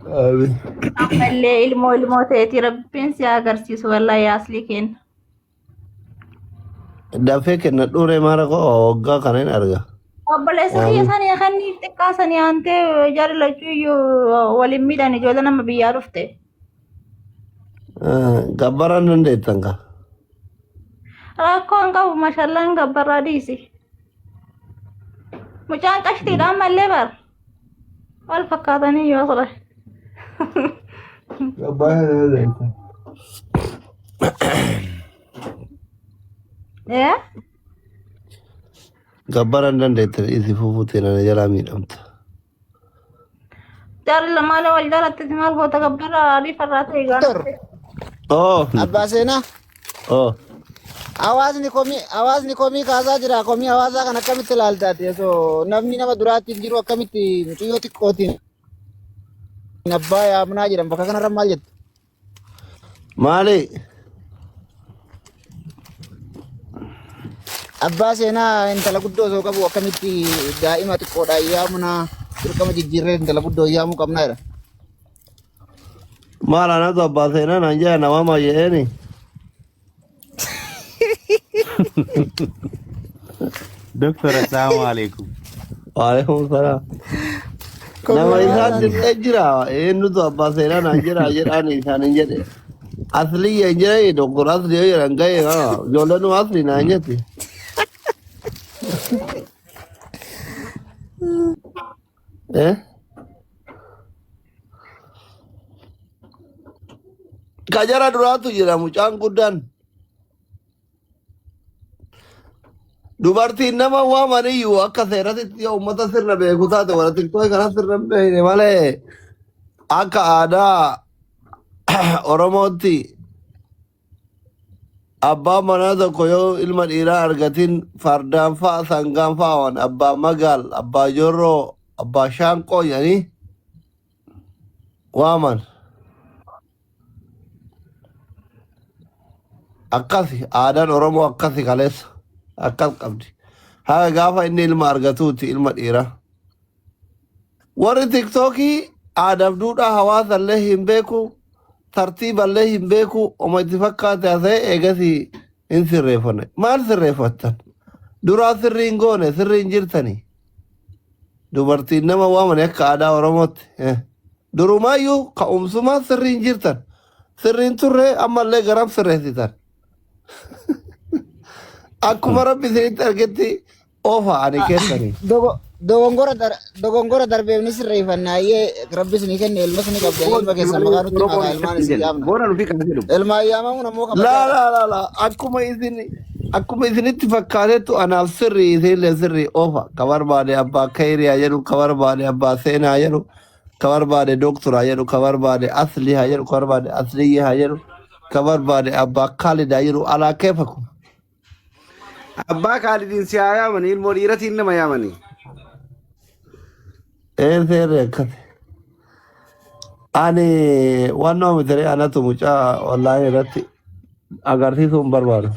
Speaker 3: Amiin.
Speaker 10: Ammallee ilmoo ilmoo ta'eeti rabbiin si haa agarsiisu wallaahi aslii kenna.
Speaker 3: Dafee kenna dhuuree maara koo waggaa kana hin arga.
Speaker 10: Obboleessa kiyya
Speaker 3: Amiin.
Speaker 10: sanii kanniif xiqqaa sanii aantee jarri lachuu iyyuu waliin miidhan ijoollee nama biyyaa dhufte.
Speaker 3: Gabbaraan dandeettan ka.
Speaker 10: Rakkoo hin qabu mashallaan gabbarraa dhiisi. Mucaan qashtiidha ammallee bara. Wal fakkaatanii yoo ture.
Speaker 3: Gabbaraan dandeettan.
Speaker 10: Ee?
Speaker 3: Gabbaraan dandeettan isi fufuutiin ana jalaa miidhamta.
Speaker 10: Jarri lamaan wal jalatti maal goota gabbara ariifarraa ta'e
Speaker 7: Doktor,
Speaker 10: gaana.
Speaker 3: Oh.
Speaker 7: abbaa seenaa.
Speaker 3: Oh.
Speaker 7: Hawaasni komii kaasaa jira. Komii hawaasaa kan akkamitti ilaaltaati? Osoo namni nama duraatti hin jiru akkamitti mucayyoo xiqqootiin abbaa yaamnaa jedhan bakka kanarra maal jettu?
Speaker 3: Maali?
Speaker 7: Abbaa seenaa intala guddoo osoo qabu akkamitti daa'ima xiqqoodhaan yaamnaa dirqama jijjiirree intala guddoo yaamuu qabnaa jedha.
Speaker 3: Maal anatu abbaa seenaa naan jedha nama maa jedheeni.
Speaker 11: Doktor, assalamu alaikum.
Speaker 3: Waalaikum salaam.
Speaker 7: Komii
Speaker 3: Nama isaan
Speaker 7: hawaasaan
Speaker 3: dirqee jira. Eenyutu abbaa seenaa naan jedha jedhaan isaan hin jedhe. Aslii hin jedhani doktor Aslii yoo jedhan ga'e ijoolleen nu Aslii naan jetti. Eh? Kajara duraatu jira mucaan guddaan. Dubartiin nama waamaniyyuu akka seeratti yoo uummata sirna beeku taate warra xiqqoo kana sirna hin beekne malee akka aadaa Oromootti abbaan manaa tokko yoo ilma dhiiraa argatin fardaan fa'a sangaan fa'a waan abbaa magaal abbaa jorroo abbaa shaanqoo jedhanii waaman. Akkasi aadaan Oromoo akkasi kaleessa akkas qabdi. Haga gaafa inni ilma argatuuti ilma dhiiraa. Warri tiktookii aadaaf duudhaa hawaasallee hin beeku, tartiiballee hin beeku, oma itti fakkaate haasa'e eegasii hin sirreeffanne. Maal sirreeffattan? Duraa sirrii hin goone, sirrii hin jirtanii. Dubartiin nama waamani akka aadaa Oromootti. Durumaayyuu ka'umsumaa sirrii hin jirtan. Sirriin turre ammallee garam sirreessitan. Akkuma rabbi isinitti argetti oofa ani keessanii.
Speaker 7: Dogongora darbeef ni sirreeffanna ayyee rabbi isinii kenne ilmas ni qabdan ilma keessan maqaa nutti maqaa ilmaan isin yaamna.
Speaker 4: Boona nufi kan jedhu.
Speaker 7: Ilmaan yaamamuun ammoo
Speaker 3: Laa
Speaker 7: kabajaadha.
Speaker 3: laa laa laa akkuma isin akkuma isinitti fakkaatettu anaaf sirrii isinillee sirrii oofa ka barbaade abbaa kayriyaa jedhu ka barbaade abbaa seenaa jedhu ka barbaade doktoraa jedhu ka barbaade aslii haa jedhu ka barbaade asliyyee haa jedhu ka barbaade abbaa kaalidaa jedhu alaa keefaku.
Speaker 4: Abbaa Kaalidiin si haa yaamanii ilmoo dhiiratiin nama yaamanii.
Speaker 3: Ee seerri akkasi. Ani waan nama bitaree anatu mucaa wallaahi irratti agarsiisuu hin barbaadu.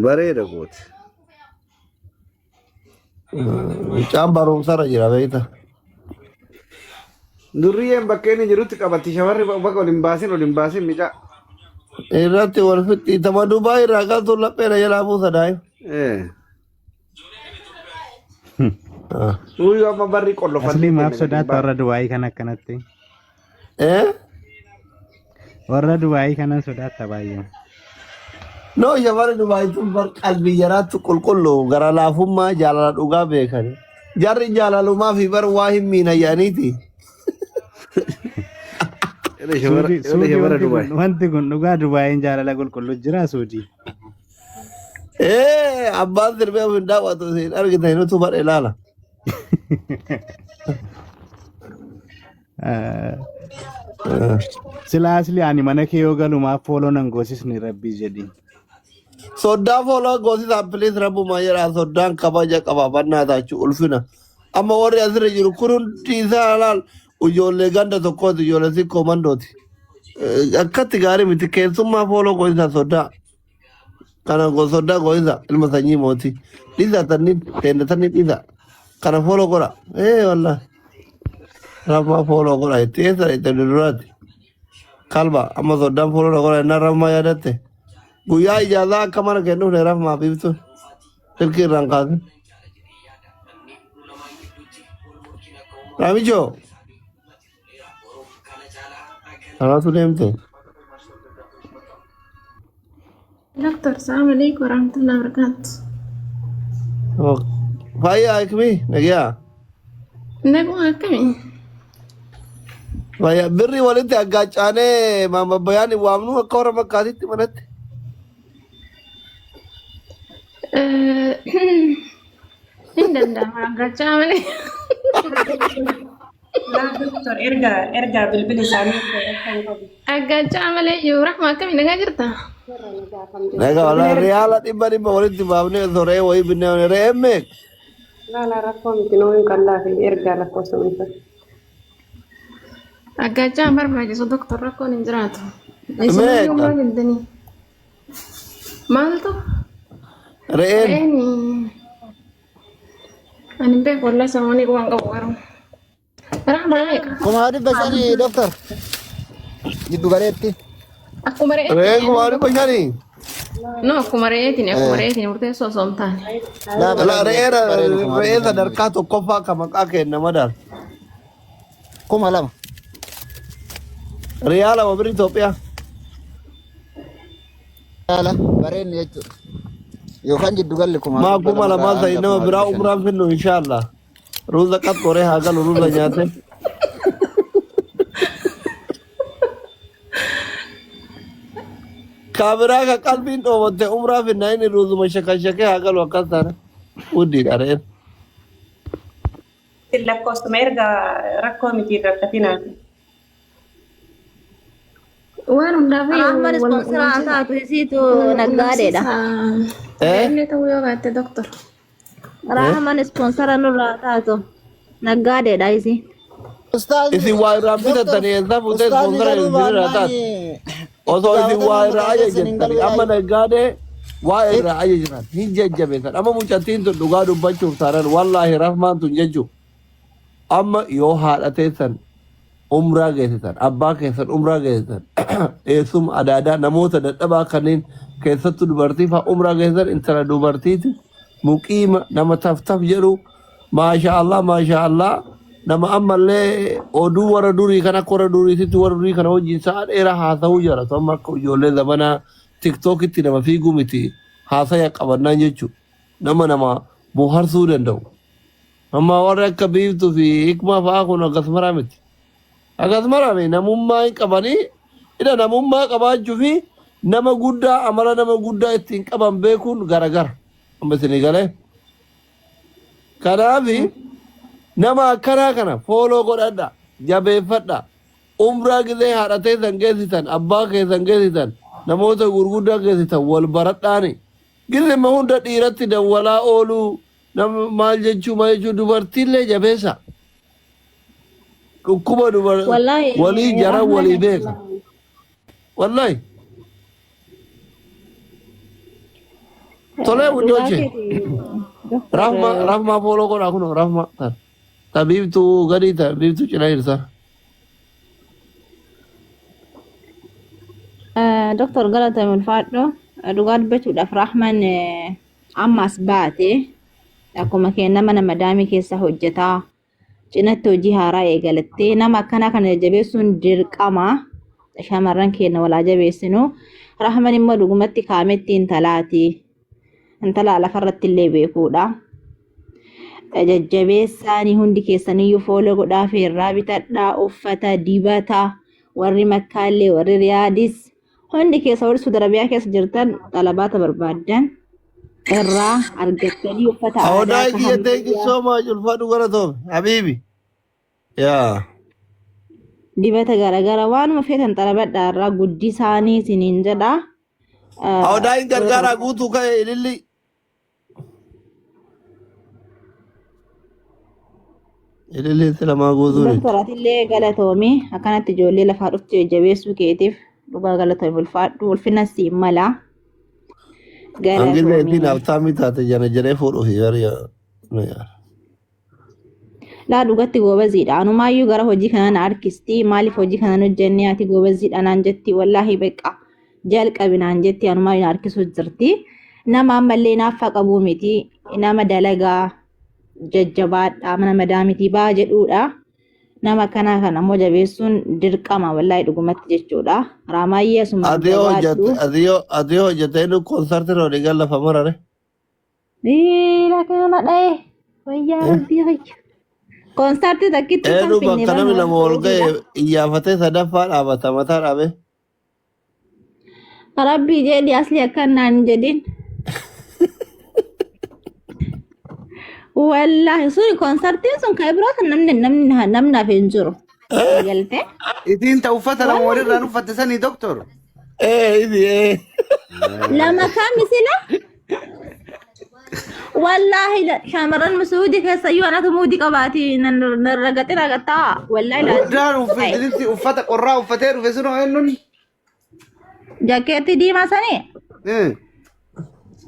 Speaker 4: Bareeda gooti.
Speaker 3: Mucaan barumsarra jira beekta.
Speaker 4: Durriyyeen bakka inni jirutti qabatti shamarri bakka ol hin baasin ol hin baasin micaa.
Speaker 3: Irratti wal fixxi tama Dubaay irraa galtu lapheedha jalaa buusa daa'ima.
Speaker 4: Eh. Nuyi amma barri qollofannee
Speaker 11: Asli maaf
Speaker 4: kenna gadi hin
Speaker 11: sodaata
Speaker 4: baafne.
Speaker 11: warra Dubaayii kana akkanatti?
Speaker 3: Eh?
Speaker 11: Warra Dubaayii kanan sodaata baay'ee.
Speaker 3: No shamarri Dubaay tun bar qalbii jaraattu qulqullu gara laafummaa jaalala dhugaa beekani. Jarri jaalalumaa fi bar waa hin miina jedhaniiti.
Speaker 4: Yoona shamara
Speaker 11: Suudii
Speaker 4: yoona
Speaker 11: suudii
Speaker 4: shamara
Speaker 11: wanti kun
Speaker 4: Dubaay.
Speaker 11: wanti kun dhugaa Dubaayiin jaalala qulqullu jira suudii.
Speaker 3: Ee abbaan sirbee of hin daawwatu isin argitan nutu bar ilaala.
Speaker 11: Sila asli ani mana kee yoo galu maaf fooloo nan goosisni rabbii jedhi.
Speaker 3: Soddaan fooloo goosisaa please rabbumaa jedhaa soddaan kabaja qaba bannaa taachuu ulfina. Amma warri asirra jiru kun hundi isaa laal ijoollee ganda tokkooti ijoollee sikkoo mandooti. Akkatti gaarii miti keessummaa fooloo goosisaa soddaa. Kana soddaa goosisaa ilma sanyii mootii. Dhiisaa tannin teenna tannin dhiisaa. Kana fooloo godha. Ee wallaahi. Rahmaa follow godha itti eessa itti duraati. Kalba amma soddaan follow na godha innaan Rahmaa yaadatte. Guyyaa ijaazaa akka mana kennuuf ne Rahmaa biiftuun silkii irraan kaasin. Raamichoo kanaatu deemte.
Speaker 12: Doctor, salaam alaikum warahmatullahi wabarakatuh.
Speaker 3: Fayyaa akmi nagyaa.
Speaker 12: Naguma akkamii?
Speaker 3: Fayyaa birrii walitti aggaacaanee maamabbayaan hin waamnu akka warra makkaatitti manatti.
Speaker 12: Hin danda'ama argachaa malee.
Speaker 5: Laa doktor erga erga bilbila isaanii erga hin qabu.
Speaker 12: Argachaa malee yoo rahma akkamii nagaa jirta?
Speaker 5: Warra nagaa alhamdulillah.
Speaker 3: Nagaa
Speaker 5: Bilbila
Speaker 3: walaa
Speaker 5: erga
Speaker 3: riyaala dhibba dhibba walitti baafnee osoo re'ee wayii binnee re'een meeqa?
Speaker 5: laa laa rakkoo miti nuu hin qallaafi ergaa lakkoofsa isa.
Speaker 12: Argachaa hin barbaachisu doktor rakkoon hin jiraatu. Isin iyyuu
Speaker 3: Meeqa?
Speaker 12: maal jettanii? Maaltu?
Speaker 3: Re'een
Speaker 12: Re'een ani hin beeku wallahi samoonii waan qabu garuu. Rahma meeqa?
Speaker 7: 500,000 doktor giddu galeetti.
Speaker 12: Akkuma re'eetti
Speaker 3: re'een
Speaker 12: jedhanii
Speaker 3: kumaa dhibba
Speaker 12: doktor.
Speaker 3: shanii.
Speaker 12: No akkuma re'eetiin akkuma re'eetiin murteessoo osoo hin taane.
Speaker 7: Laa
Speaker 3: La
Speaker 7: bareedu
Speaker 3: re'ee
Speaker 7: bareedu kumaa
Speaker 3: re'ee
Speaker 7: dhibba shanii
Speaker 3: sadarkaa tokkoffaa kan maqaa kenna madaal.
Speaker 7: 2,000.
Speaker 3: Riyaala wa birri Itoophiyaa.
Speaker 7: Yaala bareenni jechuudha. Yookaan jiddu galli kumaa
Speaker 3: Maa
Speaker 7: dhibba
Speaker 3: kuma
Speaker 7: lama
Speaker 3: lamaa
Speaker 7: irraa
Speaker 3: sa'i
Speaker 7: hanga
Speaker 3: nama
Speaker 7: kumaa
Speaker 3: biraa
Speaker 7: dhibba shanii.
Speaker 3: umraan finnu inshaallah. Ruuza qaxxooree haa galu ruuza nyaate. Kaabiraa ka qalbiin dhoobatte umraa finna inni ruuzuma shakashakee haa galu akkas taana. Wuddiidha re'een.
Speaker 5: Lakkoofsuma erga rakkoo miti rakkatinaa.
Speaker 12: Waan hundaaf
Speaker 10: Rahman
Speaker 12: wal
Speaker 10: ispoonsara haa
Speaker 12: qunnamsiisa.
Speaker 10: taatu isiitu
Speaker 12: Wal
Speaker 10: naggaadeedha.
Speaker 12: qunnamsiisa.
Speaker 3: Eh?
Speaker 12: Re'een ta'uu yoo baatte doktor.
Speaker 3: Eh?
Speaker 10: Rahman ispoonsara nurraa taatu naggaadeedha isi.
Speaker 7: Ustaazni
Speaker 3: Isin waa irraa
Speaker 7: doktor
Speaker 3: bitattanii eessaa fuutee
Speaker 7: ustaazni
Speaker 3: ispoonsara
Speaker 7: galuu
Speaker 3: isinirraa
Speaker 7: baannaan
Speaker 3: taate.
Speaker 7: itti
Speaker 3: Osoo isin waa
Speaker 7: gaafatamummaa
Speaker 3: irraa
Speaker 7: mataa keessan hin
Speaker 3: ajajjattanii
Speaker 7: galu
Speaker 3: amma
Speaker 7: yaayu.
Speaker 3: naggaadee waa irraa ajajatan hin jajjabeessan. Amma mucattiin tun dhugaa dubbachuuf taanaan wallaahi rahmaan tun jechuun amma yoo haadha teessan umraa geessisan abbaa keessan umraa geessisan eessuma adaadaa namoota dadhabaa kanneen keessattuu dubartii fa'aa umraa geessisan intala dubartiiti muqiima nama taftaf jedhu maasha Allah maasha Allah nama ammallee oduu warra durii kan akka warra duriititti warra durii kana wajjin sa'a dheeraa haasa'uu jaalatu amma akka ijoollee zamanaa tiktookitti nama fiiguu miti haasaya qabannaan jechuudha nama nama bohaarsuu danda'u. Amma warri akka biiftuu fi hikmaa fa'aa kun akkasumaraa miti. Akkasumaraa miti namummaa hin qabanii ila namummaa qabaachuu fi nama guddaa amala nama guddaa ittiin qaban beekuun garagara. Amma isinii galee. Kanaaf nama akkanaa kana follow godhadha jabeeffadha. Umraa gizee haadha teessan geessitan abbaa keessan geessitan namoota gurguddaa geessitan wal baradhaani. Gizema hunda dhiiratti dawwalaa ooluu nama maal jechuu maal jechuu dubartiillee jabeessa. Dhukkuba dubar
Speaker 10: Wallahi
Speaker 3: walii jaran
Speaker 10: Rahman
Speaker 3: walii beeka. Wallahi. Tolee
Speaker 10: dhugaa
Speaker 3: wuddooche.
Speaker 10: keeti doktor
Speaker 3: Rahma rahma follow godhaa kunoo rahma tan. Ta biiftuu gadii ta biiftuu cinaa jirta.
Speaker 10: Doktor galatoomi ulfaadhu dhugaa dubbachuudhaaf Rahman ammas baate akkuma kee nama nama daamii keessa hojjetaa cinatti hojii haaraa eegalattee nama akkanaa kana jajjabeessuun dirqama shamarran keenya walaa jabeessinu Rahman immoo dhugumatti kaametti intalaati intala lafarratti illee beekuudha. Jajjabeessaanii hundi keessaniyyuu follow godhaa fi irraa bitadhaa uffata dibata warri makkaallee warri riyaadis hundi keessa warri Saudi Arabiyaa keessa jirtan xalabaata barbaaddan irraa argattanii uffata aadaa
Speaker 3: Awdaa
Speaker 10: akka
Speaker 3: kiyya thank you
Speaker 10: hammayyaa
Speaker 3: so much ulfaadhu galatoome habiibi. Yaa.
Speaker 10: dibata garaagara waanuma feetan xalabadhaa irraa guddisaanii isiniin jedha.
Speaker 3: Awdaa hin gargaaraa guutuu ka'e ililli. Ililli silamaa guutuu dide.
Speaker 10: Doktor atillee galatoomi akkanatti ijoollee lafaa dhuftu jajjabeessuu keetiif dhugaa galatoomi ulfaadhu ulfina siin mala
Speaker 3: Hangillee
Speaker 10: galatoomi.
Speaker 3: ittiin haftaamii taate jana jedhee fuudhuuf yari.
Speaker 10: Laa dhugatti goobaziidha. Anumaayyuu gara hojii kanaa na harkisti. Maaliif hojii kana hin hojjenne ati goobaziidha naan jetti. Wallaahi beqa jalqabi naan jetti. Anumaayyuu na harkisuu jirti. Nama ammallee naaffaa qabuu miti. Nama dalagaa jajjabaadha. Mana madaamitii baa jedhuudha. Nama akkanaa kana ammoo jabeessuun dirqama wallaahi dhugumatti jechuudha. Raamaayyee asumaan
Speaker 3: Ati yoo
Speaker 10: jabaadhu.
Speaker 3: hojjette ati yoo ati yoo hojjette inni koonsartii irra olii lafa marare.
Speaker 10: Dhiira kana dha'e wayyaa rabbii kiyya. Koonsartii takkitti kan
Speaker 3: Eenyu
Speaker 10: finne
Speaker 3: bakka namni
Speaker 10: barnoota
Speaker 3: lama ol ga'e
Speaker 10: Suudiidha.
Speaker 3: iyyaafatee sadaffaa dhaabata mataa dhaabe.
Speaker 10: Rabbii jedhi asli akkan naan hin jedhin. Wallaahi suni koonsartiin sun kan biraa kan namni namni namni hafe hin jiru. Galtee.
Speaker 4: Itiin ta uffata lama
Speaker 10: Wallaahi
Speaker 4: walirraan uffatte sanii doktor.
Speaker 3: Ee isi ee.
Speaker 10: Lama kami sila? Wallaahi shamarran Suudii keessa iyyuu anatu muudii qabaati nan ragaxee ragaxaa. Wallaahi laazim.
Speaker 4: Guddaan uffati uffata qorraa uffatee dhufe sunoo eenyuun?
Speaker 10: Jakkeettii diimaa sanii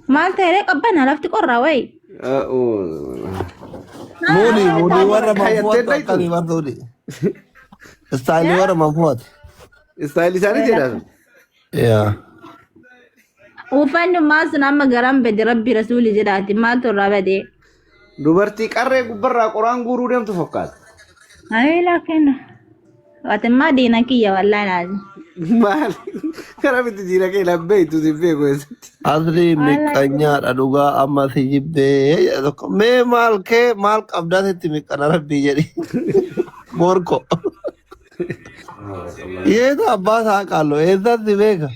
Speaker 10: maal ta'ee qabbana lafti qorraa wayi.
Speaker 3: Muudii muudii warra
Speaker 4: Kaayattee
Speaker 3: manfu'atu
Speaker 4: dhaytu.
Speaker 3: akkamii warra suudii. Istaayilii warra manfu'atu.
Speaker 4: Istaayilii isaanii jedhan.
Speaker 3: Yaa.
Speaker 10: Uffanni maal sun amma garan bade rabbi rasuuli jedhaati maaltu irraa bade.
Speaker 4: Dubartii qarree gubbarraa qoraan guuruu deemtu fakkaata.
Speaker 10: Ayi laakin Atimmaa diina kiyya wallaahi laazim.
Speaker 4: Maal karaa bitti diina kee labbeeytu si beeku eessatti.
Speaker 3: Asli miqqanyaadha dhugaa amma si jibbee jedhe tokko mee maal kee maal qabdaa sitti miqqana rabbii jedhi morko. Yeeta abbaa isaa qaallo eessatti si beeka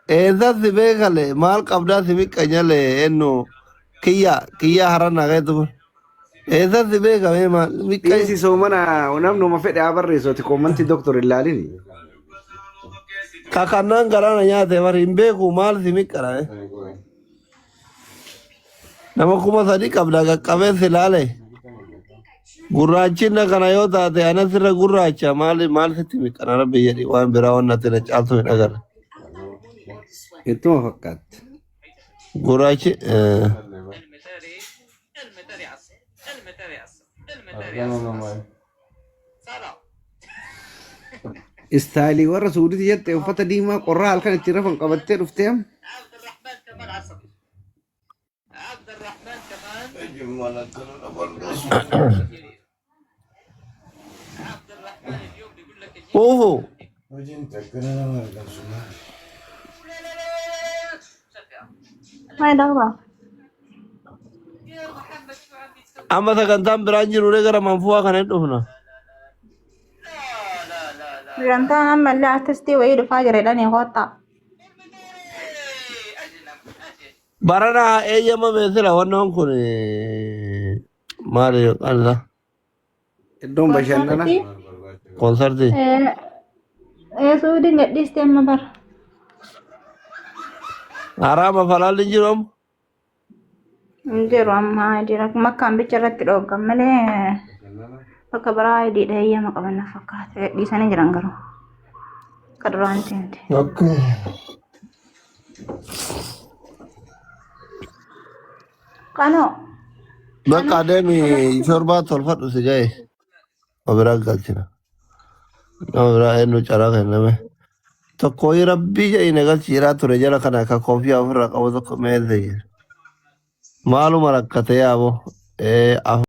Speaker 3: eessatti si beeka lee maal qabdaa si miqqanya lee ennu kiyya kiyya haranna keetu kun eessatti si beeka mee maal miqqanya.
Speaker 4: Dhiisi soomana namnuma fedhe haa barreessu ati koomantii doktor hin laalini.
Speaker 3: Kakannaan garaana nyaate bari hin beeku maal si miqqana. Nama 3000 qabda qaqqabee si laale. Gurraachinna kana yoo taate anas irra gurraacha maal maal sitti miqqana rabbi jedhi waan biraa waan natti na caaltu hin agarre.
Speaker 4: Ittuma fakkaatti.
Speaker 3: Gurraachi
Speaker 4: Istaayilii warra Suudiiti jette uffata diimaa qorraa halkan itti rafan qabattee dhuftee amma.
Speaker 3: Fuufu
Speaker 10: Maal dhaabaa?
Speaker 3: Amma sagantaan biraan jiru gara manfu'aa kana hin dhufna.
Speaker 10: Sagantaan ammallee artistii wayii dhufaa jira jedhanii kottaa.
Speaker 3: Barana eeyyamame sila wannoon kun maali yookaan isaa
Speaker 4: Iddoon bashannana.
Speaker 10: Konsartii?
Speaker 3: konsartii.
Speaker 10: Suudiin gadhiiste amma bara.
Speaker 3: Haraama falaalli hin jiru amma.
Speaker 10: Hin jiru amma jira. Makkaan bicha irratti dhooggan malee bakka biraa hidhiidha eeyyama qaban na fakkaata. Gadhiisanii jiran garuu. Akka duraan ta'e.
Speaker 3: Okay.
Speaker 10: Kanoo.
Speaker 3: Bakka adeemi shorbaa tolfadhu si gahe. Nama biraa galchina. Nama biraa eenyu caraa kenname. Tokko rabbii jedhi na galchi jiraa ture jala kana akka koofiyaa ofirraa qabu tokko meesha jira. Maaluma rakkate yaaboo.